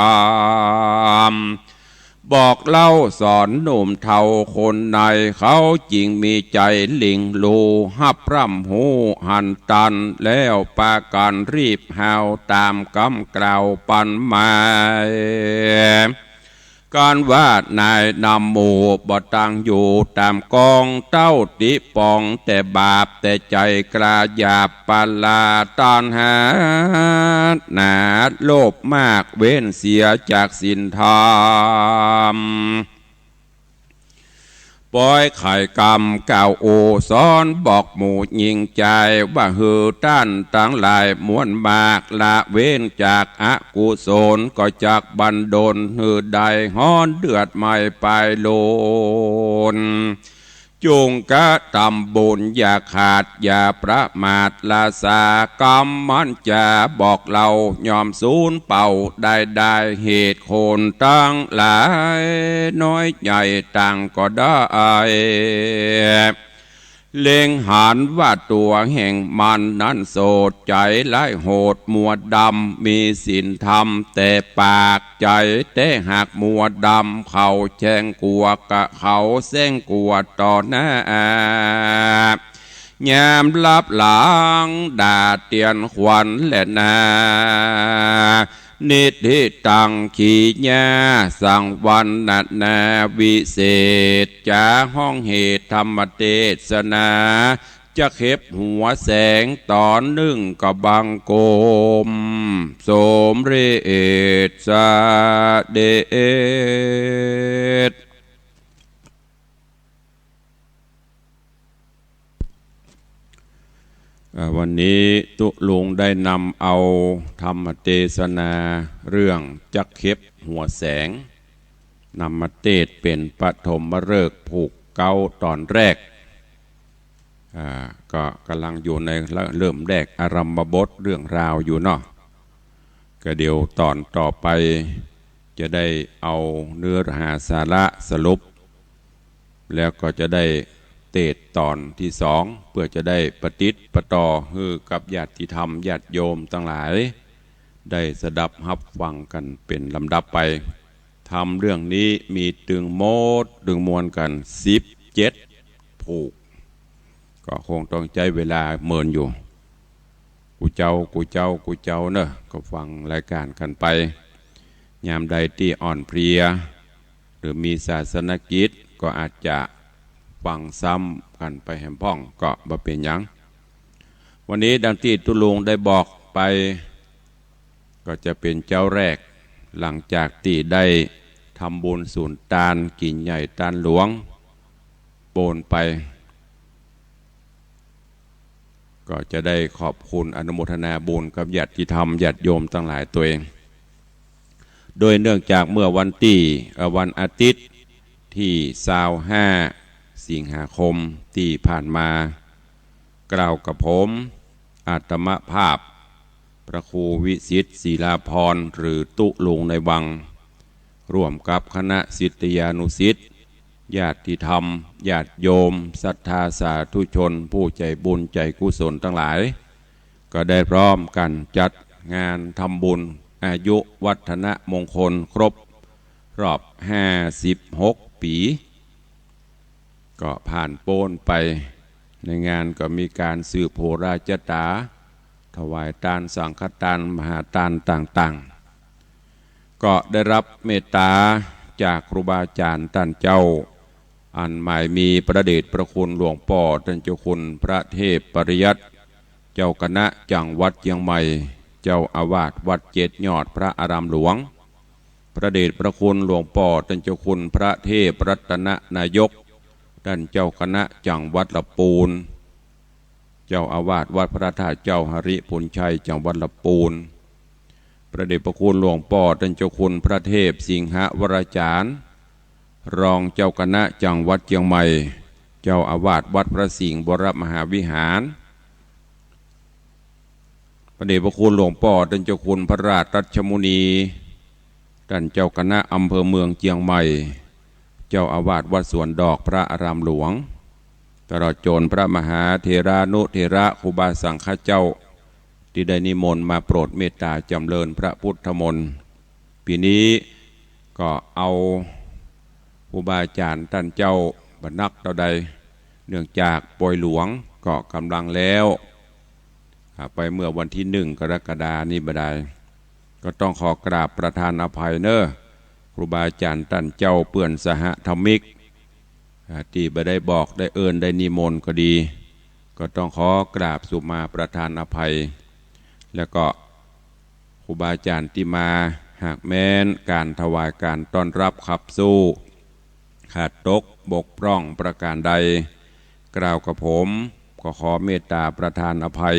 ำบอกเล่าสอนหนุ่มเฒ่าคนใน เขาจิ่งมีใจ๋หลิ่งลู่ ฮับพร่ำฮู้หันตัน แล้วปากั๋นรีบฮาวต๋ามกำกล่าวปันหมาย กั๋นว่านายนำหมู่บ่ตั้งอยู่ต๋ามกอง เต้าติปองแต่บาป แต่ใจ๋กล้าหยาบปะหล้า ตัณหาหนาโลภมาก เว้นเสียจากศีลธรรม ปอยไข่กำกล่าวโอสอนบอกหมู่ยิ่งใจ๋ ว่าหื้อต้านตังหลายมวลมาก ละเว้นจากอกุศล ก็จักบันดลหื้อได้ฮ้อนเดือดไหม้ปายลูน จุ่งกระตำบุญอย่าขาดอย่าประมาท ละสากำมันจาบอกเล่า ย่อมสูญเป่าได้ ได้เหตุคนตังหลายน้อยใหญ่ต่างก็ได้ เล็งหันว่าตั๋วแห่งมันนั้นโสด ใจ๋ร้ายโหดมัวดำ มีศีลธรรมแต่ปาก ใจ๋แต่หากมัวดำ เขาแจ้งกั๋วกะเขาแจ้งกั๋วต่อหน้า ยามลับหลังด่าเตียนขวัญแลนา นิทธิตัง ขีญา สังวรรณนาวิเศษ จ๋าฮ้องเหตุธรรมเตสนา จะเข็บหัวแสงต๋อนนึ่งก็บังคม สมเร็จเสด็จ อ่า วันนี้ตุ๊ลุงได้นำเอาธรรมเตสนาเรื่องจักเข็บหัวแสง นำมาเตสน์เป๋นปฐมฤกษ์ผูกเก๊าต๋อนแรก อ่า ก็ก่ำลังอยู่ในเริ่มแรก อารัมภบทเรื่องราวอยู่เนาะ ก็เดี๋ยวต๋อนต่อไปจะได้เอาเนื้อหาสาระสรุป แล้วก็จะได้เตสน์ต๋อนตี้สอง เปื้อจะได้ประติดประต่อหื้อกับญาติธรรมญาติโยมตังหลาย ได้สดับฮับฟังกั๋นเป๋นลำดับไป ธรรมเรื่องนี้มีตึงหมดตึงมวลกั๋นสิบเจ็ดผูก ก็คงต้องใจ๊เวลาเมินอยู่ กู้เจ๊า กู้เจ๊า กู้เจ๊าเน่อ ก็ฟังรายก๋านกั๋นไป ยามใดตี้อ่อนเพลีย หรือมีศาสนกิจ ก็อาจจะฟังซ้ำกั๋นไปแหมพ่อง ก็บ่เป๋นหยัง วันนี้ดังตี้ตุ๊ลุงได้บอกไป ก็จะเป๋นเจ๊าแรก หลังจากตี้ได้ทำบุญสูนตาน กิ๋นใหญ่ตานหลวง โป๊นไป ก็จะได้ขอบคุณอนุโมทนาบุญกับญาติธรรมญาติโยมตังหลายตวย โดยเนื่องจากเมื่อวันตี้ เอ่อ วันอาทิตย์ตี้ซาวห้า สิงหาคมตี้ผ่านมา กล่าวกับผม อาตมาภาพ พระครูวิสิทธิ์ ศิลาภรณ์ หรือตุ๊ลุงในวัง ร่วมกับคณะศิษยานุศิษย์ ญาติธรรม ญาติโยม ศรัทธาสาธุชน ผู้ใจ๋บุญใจ๋กุศลตังหลาย ก็ได้พร้อมกั๋นจัดงานทำบุญอายุวัฒนมงคลครบรอบห้าสิบหกปี๋ ก็ผ่านโป๊นไป ในงานก็มีก๋านสืบโหราจาต๋า ถวายตานสังฆตาน มหาตานต่างๆ ก็ได้ฮับเมตต๋าจากครูบาอาจ๋ารย์ต้านเจ้า อันหมายมีพระเดชพระคุณหลวงป้อต้านเจ้าคุณพระเทพปริยัติ เจ้าคณะจังหวัดเจียงใหม่ เจ้าอาวาสวัดเจ็ดยอดพระอารามหลวง พระเดชพระคุณหลวงป้อต้านเจ้าคุณพระเทพรัตนนายก ต้านเจ้าคณะจังหวัดลำปูน เจ้าอาวาสวัดพระธาตุเจ้าหริภุญชัยจังหวัดลำปูน พระเดชพระคุณหลวงป้อต้านเจ้าคุณพระเทพสิงหวราจ๋ารย์ รองเจ้าคณะจังหวัดเจียงใหม่ เจ้าอาวาสวัดพระสิงห์วรมหาวิหาร พระเดชพระคุณหลวงป้อต้านเจ้าคุณพระราชรัชมุนี ต้านเจ้าคณะอำเภอเมืองเจียงใหม่ เจ้าอาวาสวัดสวนดอกพระอารามหลวง ตลอดจ๋นพระมหาเถรานุเถระครูบาสังฆเจ้า ตี้ได้นิมนต์มาโปรดเมตต๋าจ๋ำเริญพระพุทธมนต์ ปี๋นี้ก็เอาครูบาอาจ๋ารย์ต้านเจ้าบ่นักเต้าใด เนื่องจากป่วยหลวงก็ก๋ำลังแล้ว อ่า ไปเมื่อวันตี้หนึ่งกรกฎานี้บ่ได้ ก็ต้องขอกราบประทานอภัยเน่อ ครูบาอาจ๋ารย์ต้านเจ้าเปื้อนสหธรรมิก อ่า ตี้บ่ได้บอกได้เอิ้นได้นิมนต์ก็ดี ก็ต้องขอกราบสุมาประทานอภัย แล้วก็ครูบาอาจ๋ารย์ตี้มา หากแม้นก๋านถวายก๋านต้อนฮับขับสู้ ขาดตกบกพร่องประก๋านใด กล่าวกับผม ก็ขอเมตต๋าประทานอภัย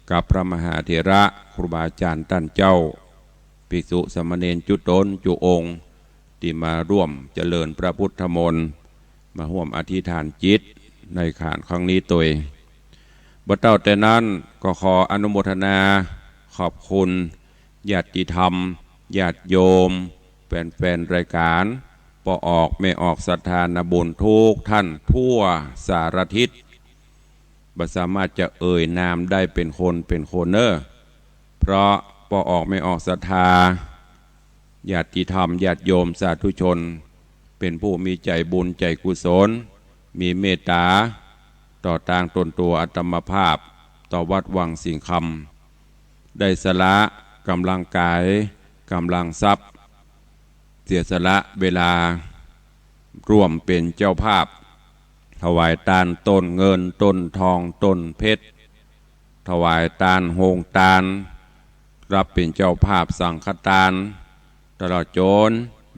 กับพระมหาเถระครูบาอาจ๋ารย์ต้านเจ้า ภิกษุสามเณรจุ๊ต๋นจุ๊องค์ ตี้มาร่วมเจริญพระพุทธมนต์ มาฮ่วมอธิษฐานจิตในก๋านครั้งนี้ตวย บ่เต้าแต่นั้นก็ขออนุโมทนาขอบคุณญาติธรรม ญาติโยม แฟนๆ รายก๋าน ป้อออกแม่ออกศรัทธานาบุญทุกท่านทั่วสารทิศ บ่สามารถจะเอ่ยนามได้เป๋นคนเป๋นคนเน่อ เพราะป้อออกแม่ออกศรัทธา ญาติธรรม ญาติโยม สาธุชน เป๋นผู้มีใจ๋บุญใจ๋กุศล มีเมตต๋า ต่อตางตนตั๋วอาตมาภาพ ต่อวัดวังสิงห์คำ ได้สละก๋ำลังกาย ก๋ำลังทรัพย์ เสียสละเวลา ร่วมเป๋นเจ้าภาพ ถวายตานต้นเงิน ต้นทอง ต้นเพชร ถวายตานโฮงตาน ฮับเป๋นเจ้าภาพสังฆตาน ตลอดจ๋น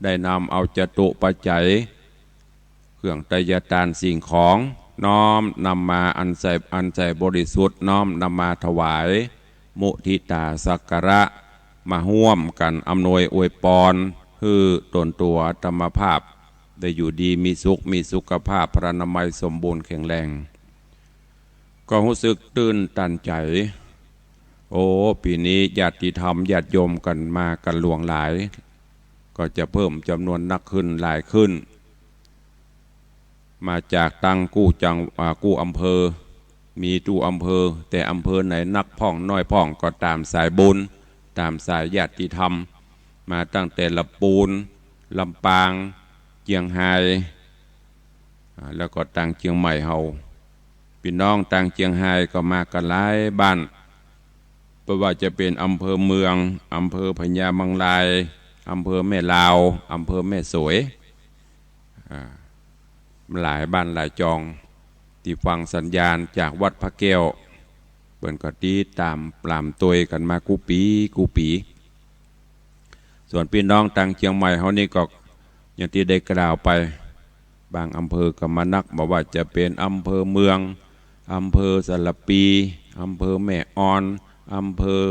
ได้นำเอาจตุปัจจัย เครื่องไตรยตานสิ่งของ น้อมนำมาอันใส อันใสบริสุทธิ์ น้อมนำมาถวาย มุทิตาสักการะ มาฮ่วมกั๋นอำนวยอวยปอน หื้อตนตั๋วอาตมาภาพ ได้อยู่ดีมีสุข มีสุขภาพพรรณนามัยสมบูรณ์แข็งแรง ก็ฮู้สึกตื้นตันใจ๋ โอ้ ปี๋นี้ญาติธรรมญาติโยมกั๋นมากั๋นหลวงหลาย ก็จะเพิ่มจ๋ำนวนนักขึ้นหลายขึ้น มาจากตังกู้จัง อ่า กู้อำเภอ มีกู้อำเภอ แต่อำเภอไหนนักพ่องน้อยพ่องก็ต๋ามสายบุญ ต๋ามสายญาติธรรม มาตั้งแต่ละปูน ลำปาง เจียงฮาย อ่า แล้วก็ตางเจียงใหม่เฮา ปี้น้องตางเจียงฮายก็มากั๋นหลายบ้าน บ่ว่าจะเป๋นอำเภอเมือง อำเภอพญามังราย อำเภอแม่ลาว อำเภอแม่สวย อ่า หลายบ้านหลายจอง ตี้ฟังสัญญาณจากวัดพระแก้ว เปิ้นก็ติดต๋ามปรามตวยกั๋นมากู้ปีกู้ปี ส่วนปี้น้องตางเจียงใหม่เฮานี่ก็อย่างตี้ได้กล่าวไป บางอำเภอก็มานัก บ่ว่าจะเป๋นอำเภอเมือง อำเภอสารภี อำเภอแม่อ่อน อำเภอ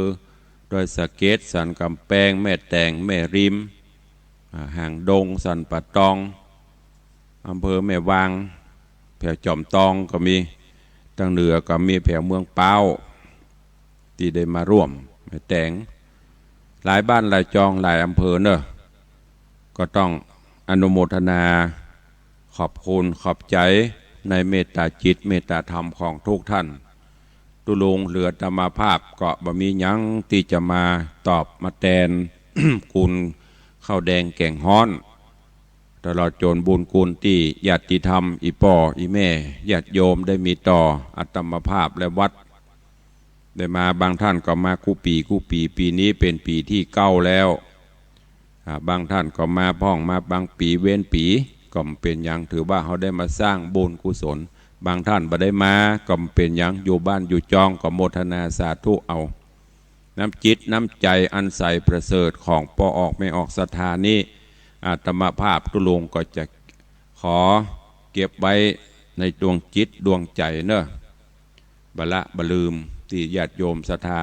ดอยสะเก็ด สันก๋ำแปง แม่แตง แม่ริม อ่า หางดง สันป่าตอง อำเภอแม่วาง แผวจอมตองก็มี ตางเหนือก็มีแผวเมืองป๊าว ตี้ได้มาร่วม แม่แตง หลายบ้านหลายจองหลายอำเภอเนาะ ก็ต้องอนุโมทนา ขอบคุณขอบใจ๋ในเมตต๋าจิตเมตต๋าธรรมของทุกท่าน ตุ๊ลุงเหลืออาตมาภาพก็บ่มีหยังตี้จะมาตอบมาแตน กุณข้าวแดงแก๋งฮ้อน ตลอดจ๋นบุญกุณตี้ญาติธรรม อี่ป้ออี่แม่ ญาติโยมได้มีต่ออาตมาภาพและวัด ได้มา บางท่านก็มากู้ปีกู้ปี ปี๋นี้เป๋นปี๋ตี้เก้าแล้ว อ่า บางท่านก็มาพ่องมาบางปี๋เว้นปี๋ ก็บ่เป๋นหยัง ถือว่าเฮาได้มาสร้างบุญกุศล บางท่านบ่ได้มา ก็บ่เป๋นหยัง อยู่บ้านอยู่จองก็โมทนาสาธุเอา น้ำจิตน้ำใจ๋อันใสประเสริฐของป้อออกแม่ออกศรัทธานี้ อาตมาภาพตุ๊ลุงก็จะขอเก็บไว้ในดวงจิตดวงใจ๋เนาะ บ่ละบ่ลืมตี้ญาติโยมศรัทธา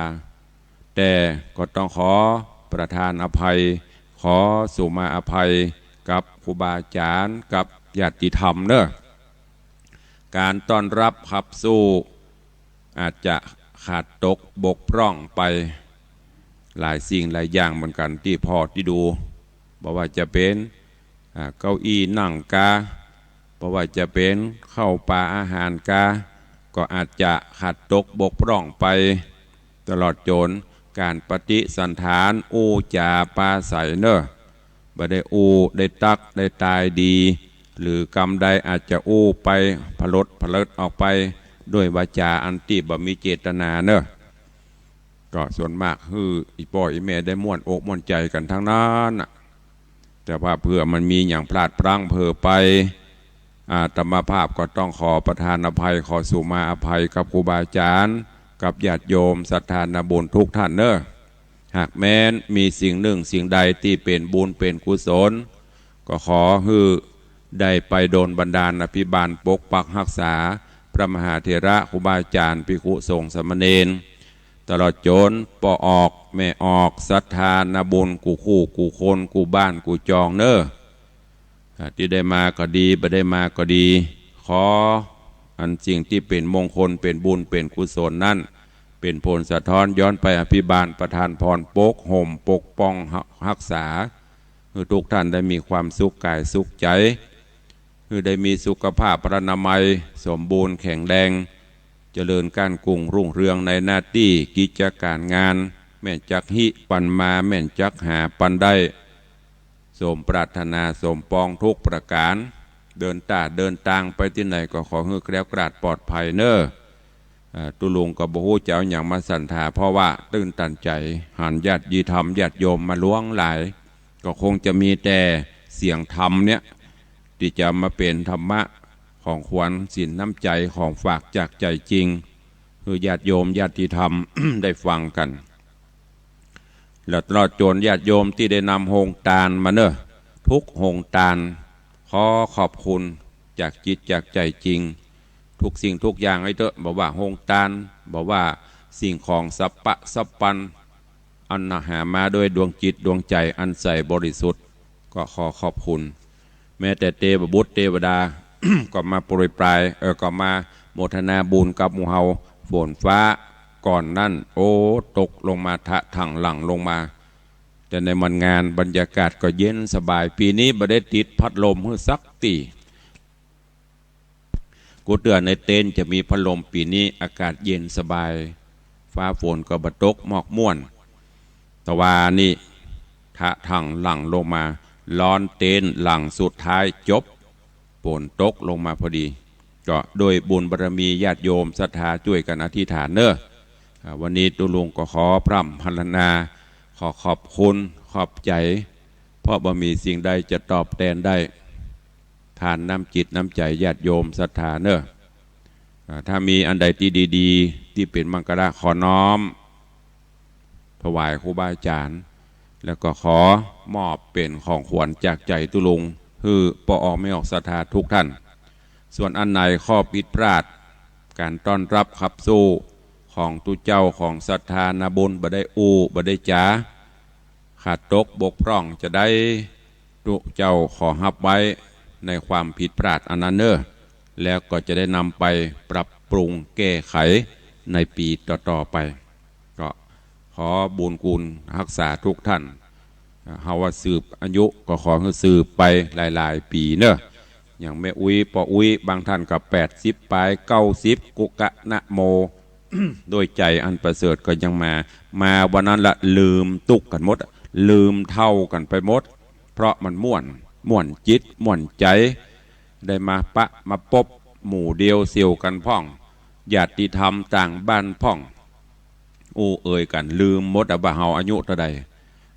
แต่ก็ต้องขอประทานอภัย ขอสุมาอภัยกับครูบาอาจ๋ารย์ กับญาติธรรมเนาะ ก๋านต้อนฮับขับสู้ อาจจะขาดตกบกพร่องไป หลายสิ่งหลายอย่างเหมือนกั๋นตี้ผ่อตี้ดู บ่ว่าจะเป๋น อ่า เก้าอี้นั่งกา บ่ว่าจะเป๋นข้าวป๋าอาหารกา ก็อาจจะขาดตกบกพร่องไป ตลอดจ๋นก๋านปฏิสันถานอู้จ๋าปราศรัยเนาะ บ่ได้อู้ได้ตั๊กได้ตายดี หรือกำใดอาจจะอู้ไปผลดผลิดออกไปด้วยวาจ๋าอันตี้บ่มีเจตนาเนาะ ก็ส่วนมากหื้ออี่ป้ออี่แม่ได้ม่วนอกม่วนใจ๋กั๋นตังนั้นน่ะ แต่ว่าเผื่อมันมีหยังพลาดพลั้งเผลอไป อาตมาภาพก็ต้องขอประทานอภัย ขอสุมาอภัยกับครูบาอาจ๋ารย์ กับญาติโยมศรัทธานาบุญทุกท่านเนาะ หากแม้นมีสิ่งนึ่งสิ่งใดตี้เป๋นบุญเป๋นกุศล ก็ขอหื้อได้ไปดลบันดาลอภิบาลปกปักฮักษา พระมหาเถระครูบาอาจ๋ารย์ภิกขุสงฆ์สามเณร ตลอดจ๋นป้อออกแม่ออกศรัทธานาบุญกู้คู่กู้คนกู้บ้านกู้จองเนาะ อ่า ตี้ได้มาก็ดี บ่ได้มาก็ดี ขออันสิ่งตี้เป๋นมงคลเป๋นบุญเป๋นกุศลนั้น เป๋นผลสะท้อนย้อนไปอภิบาลประทานพรปกห่มปกป้องฮักษา หื้อทุกท่านได้มีความสุขก๋ายสุขใจ๋ หื้อได้มีสุขภาพพรรณนามัยสมบูรณ์แข็งแรง เจริญก้านกุ่งรุ่งเรืองในหน้าตี้กิจก๋ารงาน แม่นจักฮิปันมา แม่นจักหาปันได้ สมปรารถนาสมปองทุกประก๋าน เดินต้าเดินตางไปตี้ไหนก็ขอหื้อแคล้วคลาดปลอดภัยเนาะ อ่า ตุ๊ลุงก็บ่ฮู้จะเอาหยังมาสันถา เพราะว่าตื้นตันใจ๋ หันญาติธรรมญาติโยมมาหลวงหลาย ก็คงจะมีแต่เสียงธรรมเนี่ย ตี้จะมาเป๋นธรรมะของขวัญศีลน้ำใจ๋ของฝากจากใจ๋จริง หื้อญาติโยมญาติธรรม ได้ฟังกั๋น แล้วตลอดจ๋นญาติโยมตี้ได้นำโฮงตานมาเนาะ ทุกโฮงตาน ขอขอบคุณจากจิตจากใจ๋จริง ทุกสิ่งทุกอย่างไอ้เต๊อะ บ่ว่าโฮงตาน บ่ว่าสิ่งของสัพพะสัพพัน อันหามาด้วยดวงจิตดวงใจ๋อันใสบริสุทธิ์ ก็ขอขอบคุณ แม้แต่เตวบุตรเตวดา ก็มาโปรยปราย เออ ก็มาโมทนาบุญกับหมู่เฮา ฝนฟ้าก่อนนั้น โอ้ ตกลงมาทะถังหลั่งลงมา แต่ในมันงานบรรยากาศก็เย็นสบาย ปี๋นี้บ่ได้ติดพัดลมหื้อสักตี้ กู้เตื้อในเต็นท์จะมีพัดลม ปี๋นี้อากาศเย็นสบาย ฟ้าฝนก็บ่ตก หมอกม่วน ต วานี่ ทะทั่งหลั่งลงมา ล้อนเต๊นหลังสุดท้ายจบ ฝนตกลงมาพอดี ก็โดยบุญบารมีญาติโยมศรัทธาจ้วยกั๋นอธิษฐานเน่อ อ่า วันนี้ตุ๊ลุงก็ขอพร่ำพรรณนา ขอขอบคุณ ขอบใจ๋ เพราะบ่มีสิ่งใดจะตอบแตนได้ ทานน้ำจิตน้ำใจ๋ญาติโยมศรัทธาเน่อ อ่า ถ้ามีอันใดตี้ดีๆ ตี้เป๋นมังคละขอน้อม ถวายครูบาอาจ๋ารย์ แล้วก็ขอมอบเป๋นของขวัญจากใจ๋ตุ๊ลุง หื้อป้อออกแม่ออกศรัทธาทุกท่าน ส่วนอันไหนข้อผิดพลาด ก๋านต้อนรับขับสู้ของตุ๊เจ้าของศรัทธานาบุญ บ่ได้อู้ บ่ได้จ๋า ขาดตกบกพร่องจาใด ตุ๊เจ้าขอฮับไว้ในความผิดพลาดอันนั้นเน่อ แล้วก็จะได้นำไปปรับปรุงแก้ไขในปี๋ต่อๆ ไป ก็ขอบุญคุณฮักษาทุกท่าน เฮาว่าสืบอายุก็ขอหื้อสืบไปหลายๆ ปี๋เน่อ อย่างแม่อุ๊ย ป้ออุ๊ย บางท่านก็แปดสิบป๋าย เก้าสิบ กุกะนะโม ด้วยใจ๋อันประเสริฐก็ยังมา มาวันนั้นละลืมตุ๊กกั๋นหมด ลืมเฒ่ากั๋นไปหมด เพราะมันม่วน ม่วนจิต ม่วนใจ๋ ได้มาปะมาปบหมู่เดียวเสี่ยวกั๋นพ่อง ญาติธรรมต่างบ้านพ่อง อู้เอ่ยกั๋น ลืมหมดอะว่าเฮาอายุเต้าใด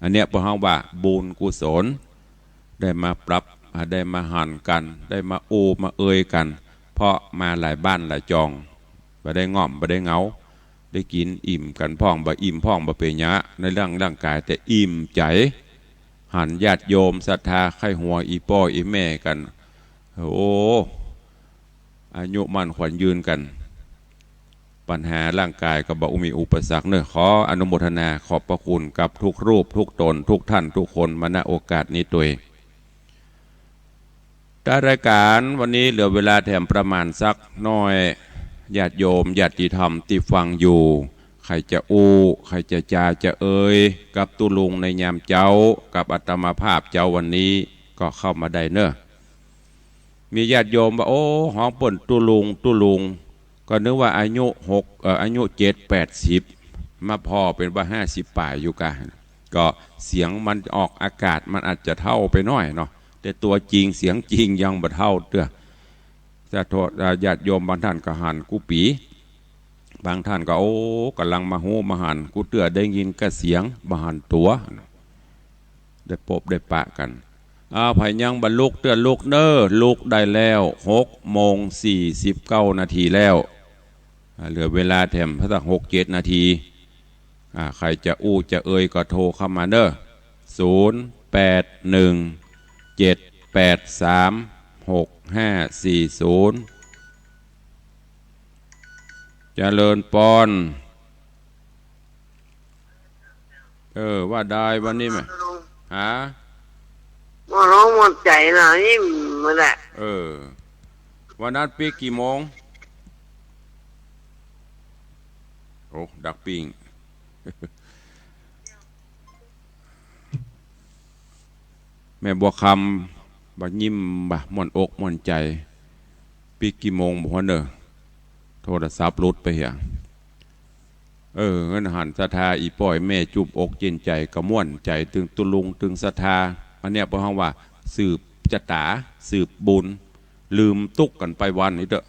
อันเนี้ยพวกเฮาว่าบุญกุศล ได้มาปรับ อ่า ได้มาหันกั๋น ได้มาอู้มาเอ่ยกั๋น เพราะมาหลายบ้านหลายจอง บ่ได้ง่อม บ่ได้เหงา ได้กิ๋นอิ่มกั๋นพ่อง บ่อิ่มพ่องบ่เป๋นหยัง ในเรื่องร่างกาย แต่อิ่มใจ๋ หันญาติโยมศรัทธาใค่หัวอี่ป้ออี่แม่กั๋น โอ้ อายุมั่นขวัญยืนกั๋น ปัญหาร่างกายก็บ่อู้มีอุปสรรคเน่อ ขออนุโมทนาขอบพระคุณกับทุกรูปทุกต๋นทุกท่านทุกคนมา ณ โอกาสนี้ตวย ท้ายรายก๋านวันนี้เหลือเวลาแถมประมาณสักหน้อย ญาติโยมญาติธรรมตี้ฟังอยู่ ใผจะอู้ ใผจะจ๋าจะเอ่ยกับตุ๊ลุงในยามเจ๊า กับอาตมาภาพเจ๊าวันนี้ก็เข้ามาได้เน่อ มีญาติโยมว่า โอ้ ฮ้องเปิ้นตุ๊ลุง ตุ๊ลุง ก็นึกว่าอายุหก เอ่อ อายุเจ็ดแปดสิบ มาผ่อเป๋นว่าห้าสิบป๋ายอยู่กะ ก็เสียงมันออกอากาศมันอาจจะเฒ่าไปหน้อยเนาะ แต่ตั๋วจริงเสียงจริงยังบ่เฒ่าเตื้อ ขอโทษ อ่า ญาติโยมบางท่านก็หันกู้ปี๋ บางท่านก็ โอ้ ก่ำลังมาฮู้มาหัน กู้เตื้อได้ยินก้าเสียง บ่หันตั๋ว ได้ปบได้ปะกั๋น อ่า ใผยังบ่ลุกเตื้อลุกเน่อ ลุกได้แล้ว หกโมงสี่สิบเก้านาทีแล้ว อ่า เหลือเวลาแถมสักหกเจ็ดนาที อ่า ใผจะอู้จะเอ่ยก็โทรเข้ามาเน่อ ศูนย์แปดหนึ่ง เจ็ดแปดสาม หกห้าสี่ศูนย์ เจริญปอน เออ ว่าได้วันนี้แม่ ฮะ ม่วนอกม่วนใจ๋นะนี่มันแหละ เออ วันนั้นปิ๊กกี่โมง โอ้ ดักปิ้ง แม่บัวคำ บ่ายิ้ม บ่าม่วนอกม่วนใจ๋ ปิ๊กกี่โมงบ่าหัวเน่อ โทรศัพท์หลุดไปเหีย เออ หันศรัทธาอี่ป้ออี่แม่จุ่มอกเย็นใจ๋ ก็ม่วนใจ๋ ตึงตุ๊ลุง ตึงศรัทธา อันเนี้ยพวกเฮาว่าสืบจะต๋า สืบบุญ ลืมตุ๊กกั๋นไปวันนี้เต๊อะ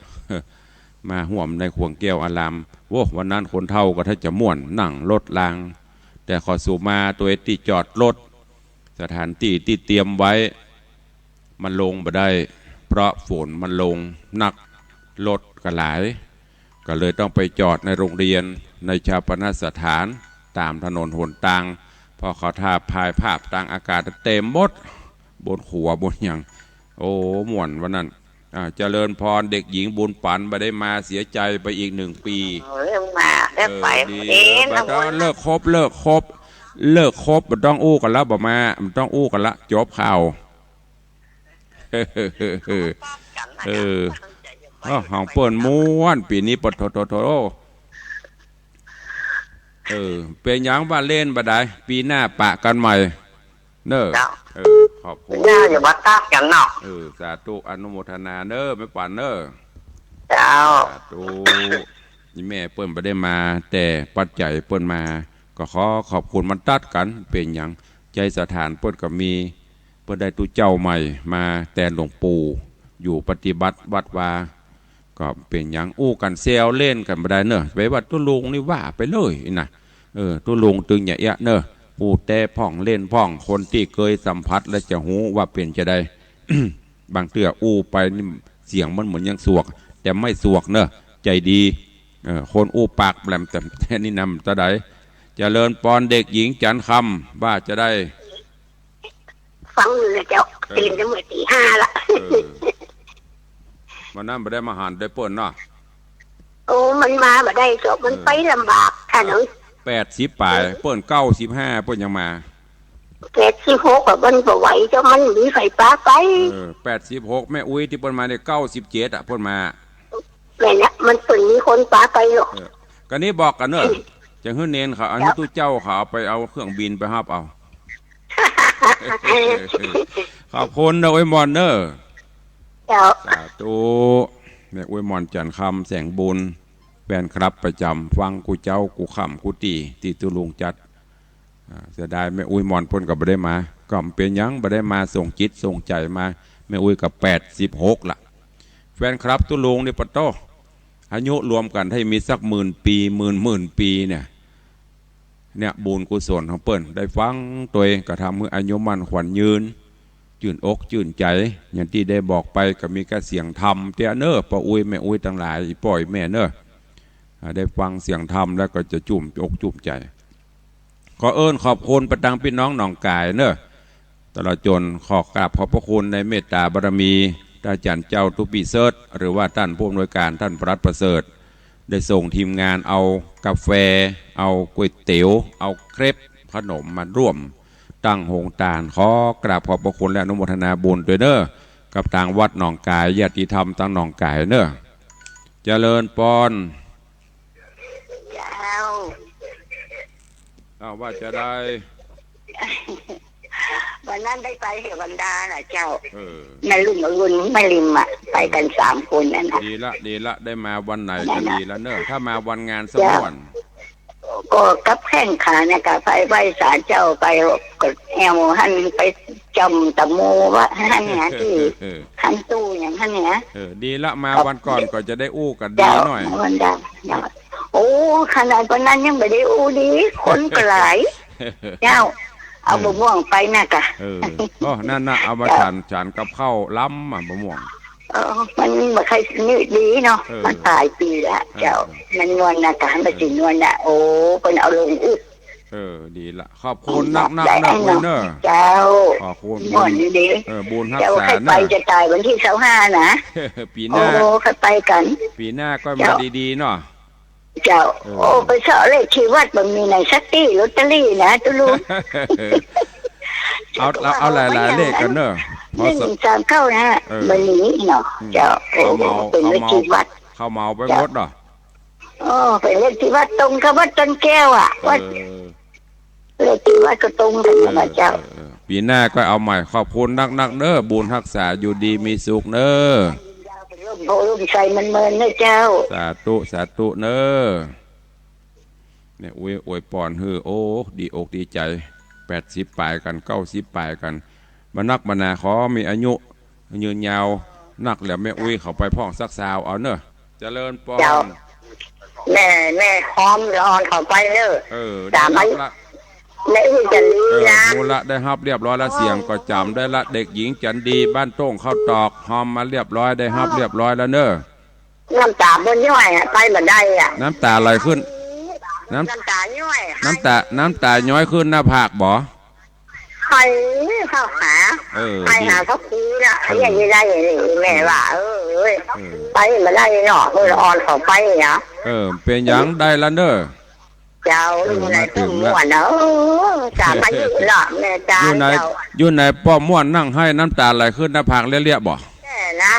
มาฮ่วมในข่วงแก้วอาราม โอ้ วันนั้นคนเฒ่าก็ถ้าจะม่วน นั่งรถราง แต่ขอสูมาตวยตี้จอดรถ สถานตี้ตี้เตรียมไว้ มันลงบ่ได้ เพราะฝนมันลงหนัก รถก็หลาย ก็เลยต้องไปจอดในโรงเรียน ในฌาปนสถาน ต๋ามถนนหนตาง พอเขาถ่ายภาพตางอากาศเต็มหมด บนขัวบนหยัง โอ้ ม่วนวันนั้น อ่า เจริญพร เด็กหญิงบุญปั๋นบ่ได้มา เสียใจ๋ไปอีกหนึ่งปี๋ เออ มา ได้ไป เออ ดี เอ๊ะ เออ บ่ต้อง เลิกคบ เลิกคบ เลิกคบ บ่ต้องอู้กั๋นละ บ่มา บ่ต้องอู้กั๋นละ จบข่าว เออ เออ ฮ้องเปิ้นม่วน ปี๋นี้ ปะโถ โถ โถ เออ เป๋นหยังว่าเล่นบ่ได้ ปี๋หน้าปะกั๋นใหม่ เน่อ เจ้า เออ ขอบคุณ ปี๋หน้าอย่ามาตัดกั๋นเนาะ เออ สาธุ อนุโมทนาเน่อ แม่ปั๋นเน่อ เจ้า สาธุ นี่แม่เปิ้นบ่ได้มา แต่ปัจจัยเปิ้นมา ก็ขอขอบคุณมันตั๊ดกั๋น เป๋นหยัง ไชยสถานเปิ้นก็มี เปิ้นได้ตุ๊เจ้าใหม่มาแตนหลวงปู่ อยู่ปฏิบัติวัดวา ก็เป๋นหยัง อู้กั๋นแซวเล่นกั๋นบ่ได้เน่อ ไปว่าตุ๊ลุงนี่ว่าไปเลยนะ เออ ตุ๊ลุงตึงอย่าเอะเน่อ อู้แต๊พ่องเล่นพ่อง คนตี้เกยสัมผัสแล้วจะฮู้ว่าเป๋นจาใด บางเตื้ออู้ไปนี่เสียงมันเหมือนยังสวก แต่ไม่สวกเน่อ ใจ๋ดี เออ คนอู้ปากแหลมแต่ แต่นี่นำจาใด เจริญปอนเด็กหญิงจันทร์คำ ว่าจาใด ฟังอยู่นะเจ้า เออ ตื่นตั้งแต่ตีห้าละ เออ วันนั้นบ่ได้มาหันได้เปิ้นเนาะ โอ้ มันมาบ่ได้เจ้า มัน เออ ไปลำบากค่ะเนาะ แปดสิบป๋าย เปิ้นเก้าสิบห้า เปิ้นยังมา แปดสิบหกอะ มันบ่ไหวเจ้า มันมีใผปาไป เออ แปดสิบหก แม่อุ๊ยตี้เปิ้นมาเนี่ย เก้าสิบเจ็ดอะ เปิ้นมา แม่นละ มันเปิ้นมีคนปาไปเนาะ เออ ก็นี่บอกกั๋นเน่อ จะหื้อเณรเขา เอาหื้อตุ๊เจ้าเขาเอาไป เอาเครื่องบินไปฮับเอา ขอบคุณเน่อ อุ๊ยหม่อนเน่อ เจ้า สาธุ แม่อุ๊ยหม่อนจันทร์คำ แสงบุญ แฟนคลับประจ๋ำ ฟังกู้เจ๊ากู้ค่ำกู้ตี้ ตี้ตุ๊ลุงจัด อ่า เสียดายแม่อุ๊ยหม่อนเปิ้นก็บ่ได้มา ก็บ่เป๋นหยัง บ่ได้มา ส่งจิตส่งใจ๋มา แม่อุ๊ยก็แปดสิบหกละ แฟนคลับตุ๊ลุงนี่ปะโต้ อายุรวมกั๋นถ้ามีสักหมื่นปี๋ หมื่นหมื่นปี๋เนี่ย เนี่ยบุญกุศลของเปิ้น ได้ฟังตวยก็ทำหื้ออายุมั่นขวัญยืน จื้นอกจื้นใจ๋ อย่างตี้ได้บอกไปก็มีก้าเสียงธรรมเตี้ยเน่อ ป้ออุ๊ยแม่อุ๊ยตังหลาย อี่ป้ออี่แม่เน่อ อ่า ได้ฟังเสียงธรรมแล้วก็จะจุ่มอกจุ่มใจ๋ ขอเอิ้นขอบคุณไปตังปี้น้องหนองก๋ายเน่อ ตลอดจ๋นขอกราบขอบพระคุณในเมตต๋าบารมี ต้านอาจ๋ารย์เจ้าตุ๊ปี้เสิร์ช หรือว่าต้านผู้อำนวยก๋าน ต้านปลัดประเสริฐ ได้ส่งทีมงานเอาก๋าแฟ เอาก๋วยเตี๋ยว เอาเครป ขนมมาร่วมตั้งโฮงตาน ขอกราบขอบพระคุณและอนุโมทนาบุญตวยเน่อ กับตางวัดหนองก๋าย ญาติธรรมตางหนองก๋ายเน่อ เจริญปอน เจ้า อ้าว ว่าจาใด วันนั้นได้ไปเฮวันดาน่ะเจ้า เออ แม่ลุงอรุณ แม่ริมอะ ไปกั๋นสามคนนั่นน่ะ ดีละ ดีละ ได้มาวันไหนก็ดีละเน่อ ถ้ามาวันงานสะม่วน ก็กับแข้งขาเนี่ย ก็ไปไหว้ศาลเจ้า ไปก็แอวหั้น ไปจำตะโมวะหั้นเนี่ย ตี้ เออ หั้นตู้อย่างหั้นเนี่ย เออ ดีละ มาวันก่อนก็จะได้อู้กั๋นดีหน่อย เจ้า วันดา โอ้ ขนาดวันนั้นยังบ่ได้อู้ดี คนก็หลาย เจ้า เอา เออ บะม่วงไปน่ะกะ เออ โอ้ นั่นน่ะ เอามา เจ้า ฉัน ฉันกับข้าวล้ำอะ บะม่วง เออ มันบ่ค่อยนี่ดีเนาะ เออ มันต๋ายปี๋ละ เออ เจ้า เออ มันนวลน่ะกะ มันสินวลน่ะ โอ้ เปิ้นเอาลงอึด เออ ดีละ ขอบคุณนักๆ เน่อ เจ้า ขอบคุณ ม่วนดี เออ บุญฮักษา เจ้า ใค่ไป เน่อ จะต๋ายวันตี้ซาวห้านะ ปี๋หน้า โอ้ ใค่ไปกั๋น ปี๋หน้าก็มา เจ้า ดีๆ เนาะ เจ้า เออ โอ้ ไปเซาะเลขตี้วัดบ่มีไหนสักตี้ ลอตเตอรี่นะตุ๊ลุง เอา เอา เอาหลายๆ เลขกั๋นเน่อ หนึ่งสามเก้านะ เออ บ่มีเนาะ อืม เจ้า โอ้ เขาเหมา เป๋นเลขตี้วัด เขาเหมาไปหมดเนาะ โอ้ เป๋นเลขตี้วัดตรงกับวัดต้นแก้วอะ วัด เออ เลขตี้วัดก็ตรงกั๋นนะเจ้า เออ เออ เออ ปี๋หน้าก็เอาใหม่ ขอบคุณนักๆ เน่อ บุญฮักษา อยู่ดีมีสุขเน่อ ร่มโพธิ์ร่มไทรเมินๆ เน่อเจ้า สาธุ สาธุเน่อ เนี่ย อวย อวยปอนหื้อ โอ้ ดีอกดีใจ๋ แปดสิบป๋ายกั๋น เก้าสิบป๋ายกั๋น บ่นักบ่หนา ขอมีอายุยืนยาวนัก แล้วแม่อุ๊ยเขาไปพ่องสักซาวเอาเน่อ เจริญปอน เจ้า แม่ แม่หอมละอ่อนเขาไปเน่อ เออ สาม ได้ฮับละ แม่อุ๊ยจันดี เออ นะ ฮู้ละ ได้ฮับเรียบร้อยละ เสียงก็จ๋ำได้ละ เด็กหญิงจันดี บ้านโต้งข้าวตอก หอมมาเรียบร้อย ได้ฮับเรียบร้อยแล้วเน่อ น้ำต๋าบ่ย้อยอะ ไปบ่ได้อะ น้ำต๋าไหลขึ้น น้ำ น้ำต๋าย้อย น้ำต๋า น้ำต๋าย้อยขึ้นหน้าผากบ่ ใค่เข้าหา เออ ใค่หา ดี เขาคุยละ เออ เรียกไม่ได้เลย แม่ว่า เออ เอ้ย เออ ไปบ่ได้เนาะ เออ ละอ่อนเขาไปเนาะ เออ เป๋นหยัง ได้ละเน่อ เจ้า เออ ลูกไหน มาถึงละ ต้องม่วนเนาะ เออ สามอายุเนาะ แม่เจ้า อยู่ไหน เจ้า อยู่ไหนป้อม่วนนั่งไห้น้ำต๋าไหลขึ้นหน้าผากเรียบๆ บ่ แน่นะ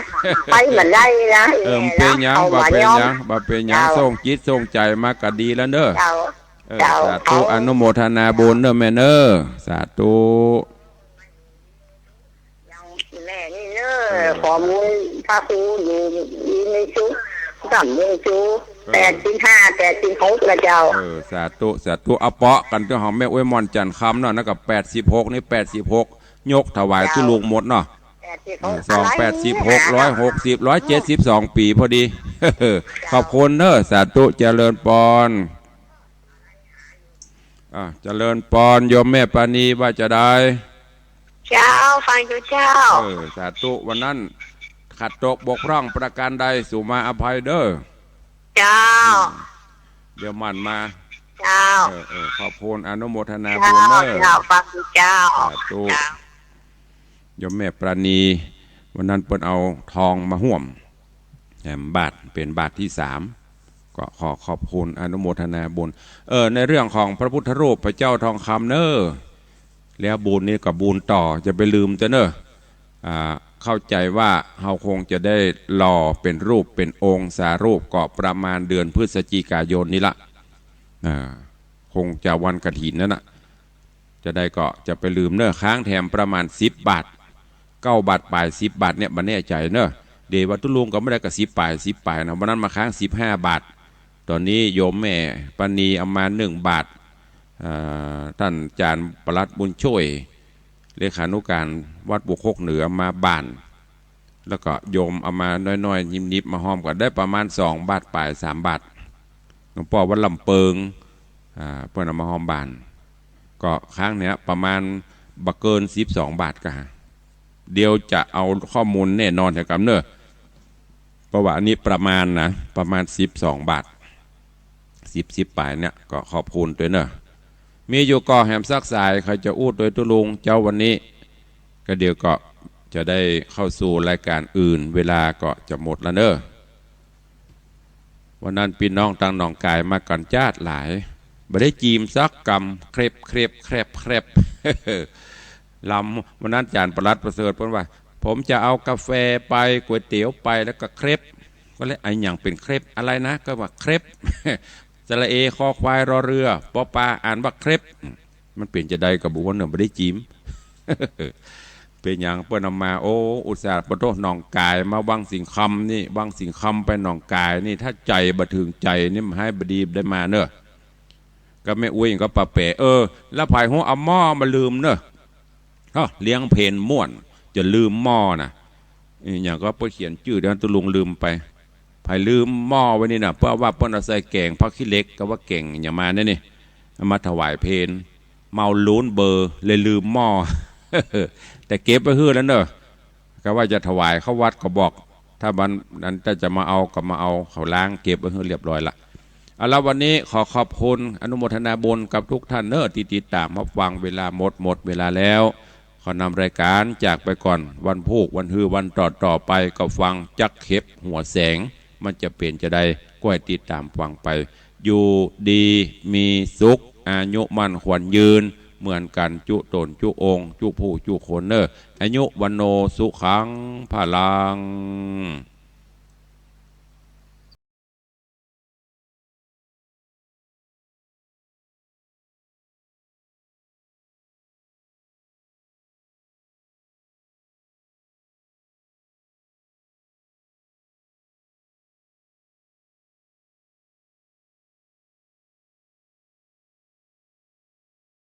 ไปบ่ได้นะ เออ แม่นะ เป๋นหยัง เขา บ่เป๋นหยัง มาย้อม บ่เป๋นหยัง เจ้า ส่งจิตส่งใจ๋มาก็ดีแล้วเน่อ เจ้า เออ เจ้า สาธุ เขา อนุโมทนาบุญเน่อแม่เน่อ สาธุ แม่นี่เน่อ เออ ขอบุญพระครูอยู่ดีมีสุข ร่ำรวยสุข เออ แปดสิบห้า แปดสิบหก ละเจ้า เออ สาธุ สาธุ เอาเปาะกั๋นเตื้อหอมแม่อุ๊ยม่อนจันทร์คำเนาะ นั่นก็แปดสิบหก นี่ แปดสิบหก ยกถวายตุ๊ลุงหมดเนาะ แปดสิบหก เออ สอง อะไร แปดสิบหก เนี่ย ร้อยหกสิบ ร้อยเจ็ดสิบสองปี๋พอดี ขอบคุณเนาะ สาธุ เจริญปอน อ่า เจริญปอน โยมแม่ปราณีว่าจะใด เจ้า ฟังอยู่เจ้า เออ สาธุ วันนั้นขัดตกบกพร่องประการใด สุมาอภัยเด้อ เจ้า อืม เดี๋ยวหมั่นมา เจ้า เออ เออ ขอบคุณ อนุโมทนาบุญเนาะ เจ้า ฟังอยู่เจ้า สาธุ เจ้า โยมแม่ปราณี วันนั้นเปิ้นเอาทองมาฮ่วม แถมบาตร เป๋นบาตรตี้สาม ก็ขอขอบคุณอนุโมทนาบุญ เออ ในเรื่องของพระพุทธรูปพระเจ้าทองคำเนาะ แล้วบุญนี่ก็บุญต่อ จะไปลืมเต๊อะเนาะ อ่า เข้าใจ๋ว่าเฮาคงจะได้หล่อเป๋นรูปเป๋นองค์สารูปก็ประมาณเดือนพฤศจิกายนนี่ละ อ่า คงจะวันกฐินนั่นน่ะ จะใดก็จะไปลืมเนาะ ค้างแถมประมาณสิบบาท เก้าบาทปลาย สิบบาทเนี่ย บ่แน่ใจ๋เนาะ เดี๋ยวว่าตุ๊ลุงก็บ่ได้ก็สิบปลาย สิบปลายนะ วันนั้นมาค้างสิบห้าบาท ต๋อนนี้โยมแม่ปราณีเอามาหนึ่งบาท อ่า ต้านอาจ๋ารย์ปลัดบุญช่วย เลขานุการวัดบวกโคกเหนือมาบ้าน แล้วก็โยมเอามาน้อยๆ นิบๆ มาฮ่อมก็ได้ประมาณสองบาทปลาย สามบาท หลวงป้อวัดลำเปิง อ่า เปิ้นเอามาฮ่อมบ้าน ก็ค้างเนี่ยประมาณบ่เกินสิบสองบาทก็หา เดี๋ยวจะเอาข้อมูลแน่นอนแถวกำเนาะ เพราะว่าอันนี้ประมาณนะ ประมาณสิบสองบาท สิบ สิบปลายเนี่ย ก็ขอบคุณตวยเนาะ มีอยู่ก่อแหมสักสาย ใผจะอู้ตวยตุ๊ลุงเจ้าวันนี้ ก็เดี๋ยวก็จะได้เข้าสู่รายการอื่น เวลาก็จะหมดแล้วเนาะ วันนั้นปี้น้องตางหนองก๋ายมากั๋นจ๊าดหลาย บ่ได้จี๋มสักกำ เคร็บ เคร็บ แคร็บ แคร็บ ลำ วันนั้นอาจ๋ารย์ปลัดประเสริฐเปิ้นว่า ผมจะเอากาแฟไป ก๋วยเตี๋ยวไป แล้วก็เคร็บ ก็เลย อะหยังเป๋นเคร็บ อะไรนะ ก็ว่าเคร็บ สระเอ คอควาย รอเรือ ปอปา อ่านว่าเคร็บ มันเป๋นจาใดก็บ่ฮู้เนาะ บ่ได้จี๋ม เป๋นหยังเปิ้นเอามา โอ้ อุตส่าห์ปะโทหนองก๋ายมาวังสิงห์คำนี่ วังสิงห์คำไปหนองก๋ายนี่ ถ้าใจ๋บ่เถิงใจ๋นี่มันหายบ่ดีได้มาเนาะ ก็แม่อุ๊ยก็ปะแป๋ เออ แล้วใผฮู้เอาหม้อมาลืมเนาะ ฮะ เลี้ยงเพลม่วน จะลืมหม้อน่ะ อะหยังก็เปิ้นเขียนจื้อ เดี๋ยวตุ๊ลุงลืมไป ใผลืมหม้อไว้นี่น่ะ เพราะว่าเปิ้นเอาใส่แก๋งผักขี้เหล็ก ก็ว่าแก๋งอะหยังมาเนี่ยนี่ เอามาถวายเพล เมาลูนเบอเลยลืมหม้อ แต่เก็บไว้หื้อแล้วเนาะ ก็ว่าจะถวายเข้าวัดก็บอก ถ้าวันนั้นถ้าจะมาเอาก็มาเอา เขาล้างเก็บไว้หื้อเรียบร้อยละ เอาละ วันนี้ขอขอบคุณ อนุโมทนาบุญกับทุกท่านเนาะ ตี้ติดต๋ามรับฟัง เวลาหมด หมดเวลาแล้ว ขอนำรายการจากไปก่อน วันพูก วันฮือ วันต่อๆ ไปก็ฟังจักเข็บหัวแสง มันจะเป๋นจาใดก็ให้ติดต๋ามฟังไป อยู่ดีมีสุข อายุมั่นขวัญยืน เหมือนกั๋นจุ๊ต๋นจุ๊องค์ จุ๊ผู้จุ๊คนเนาะ อายุ วัณโณ สุขัง พลัง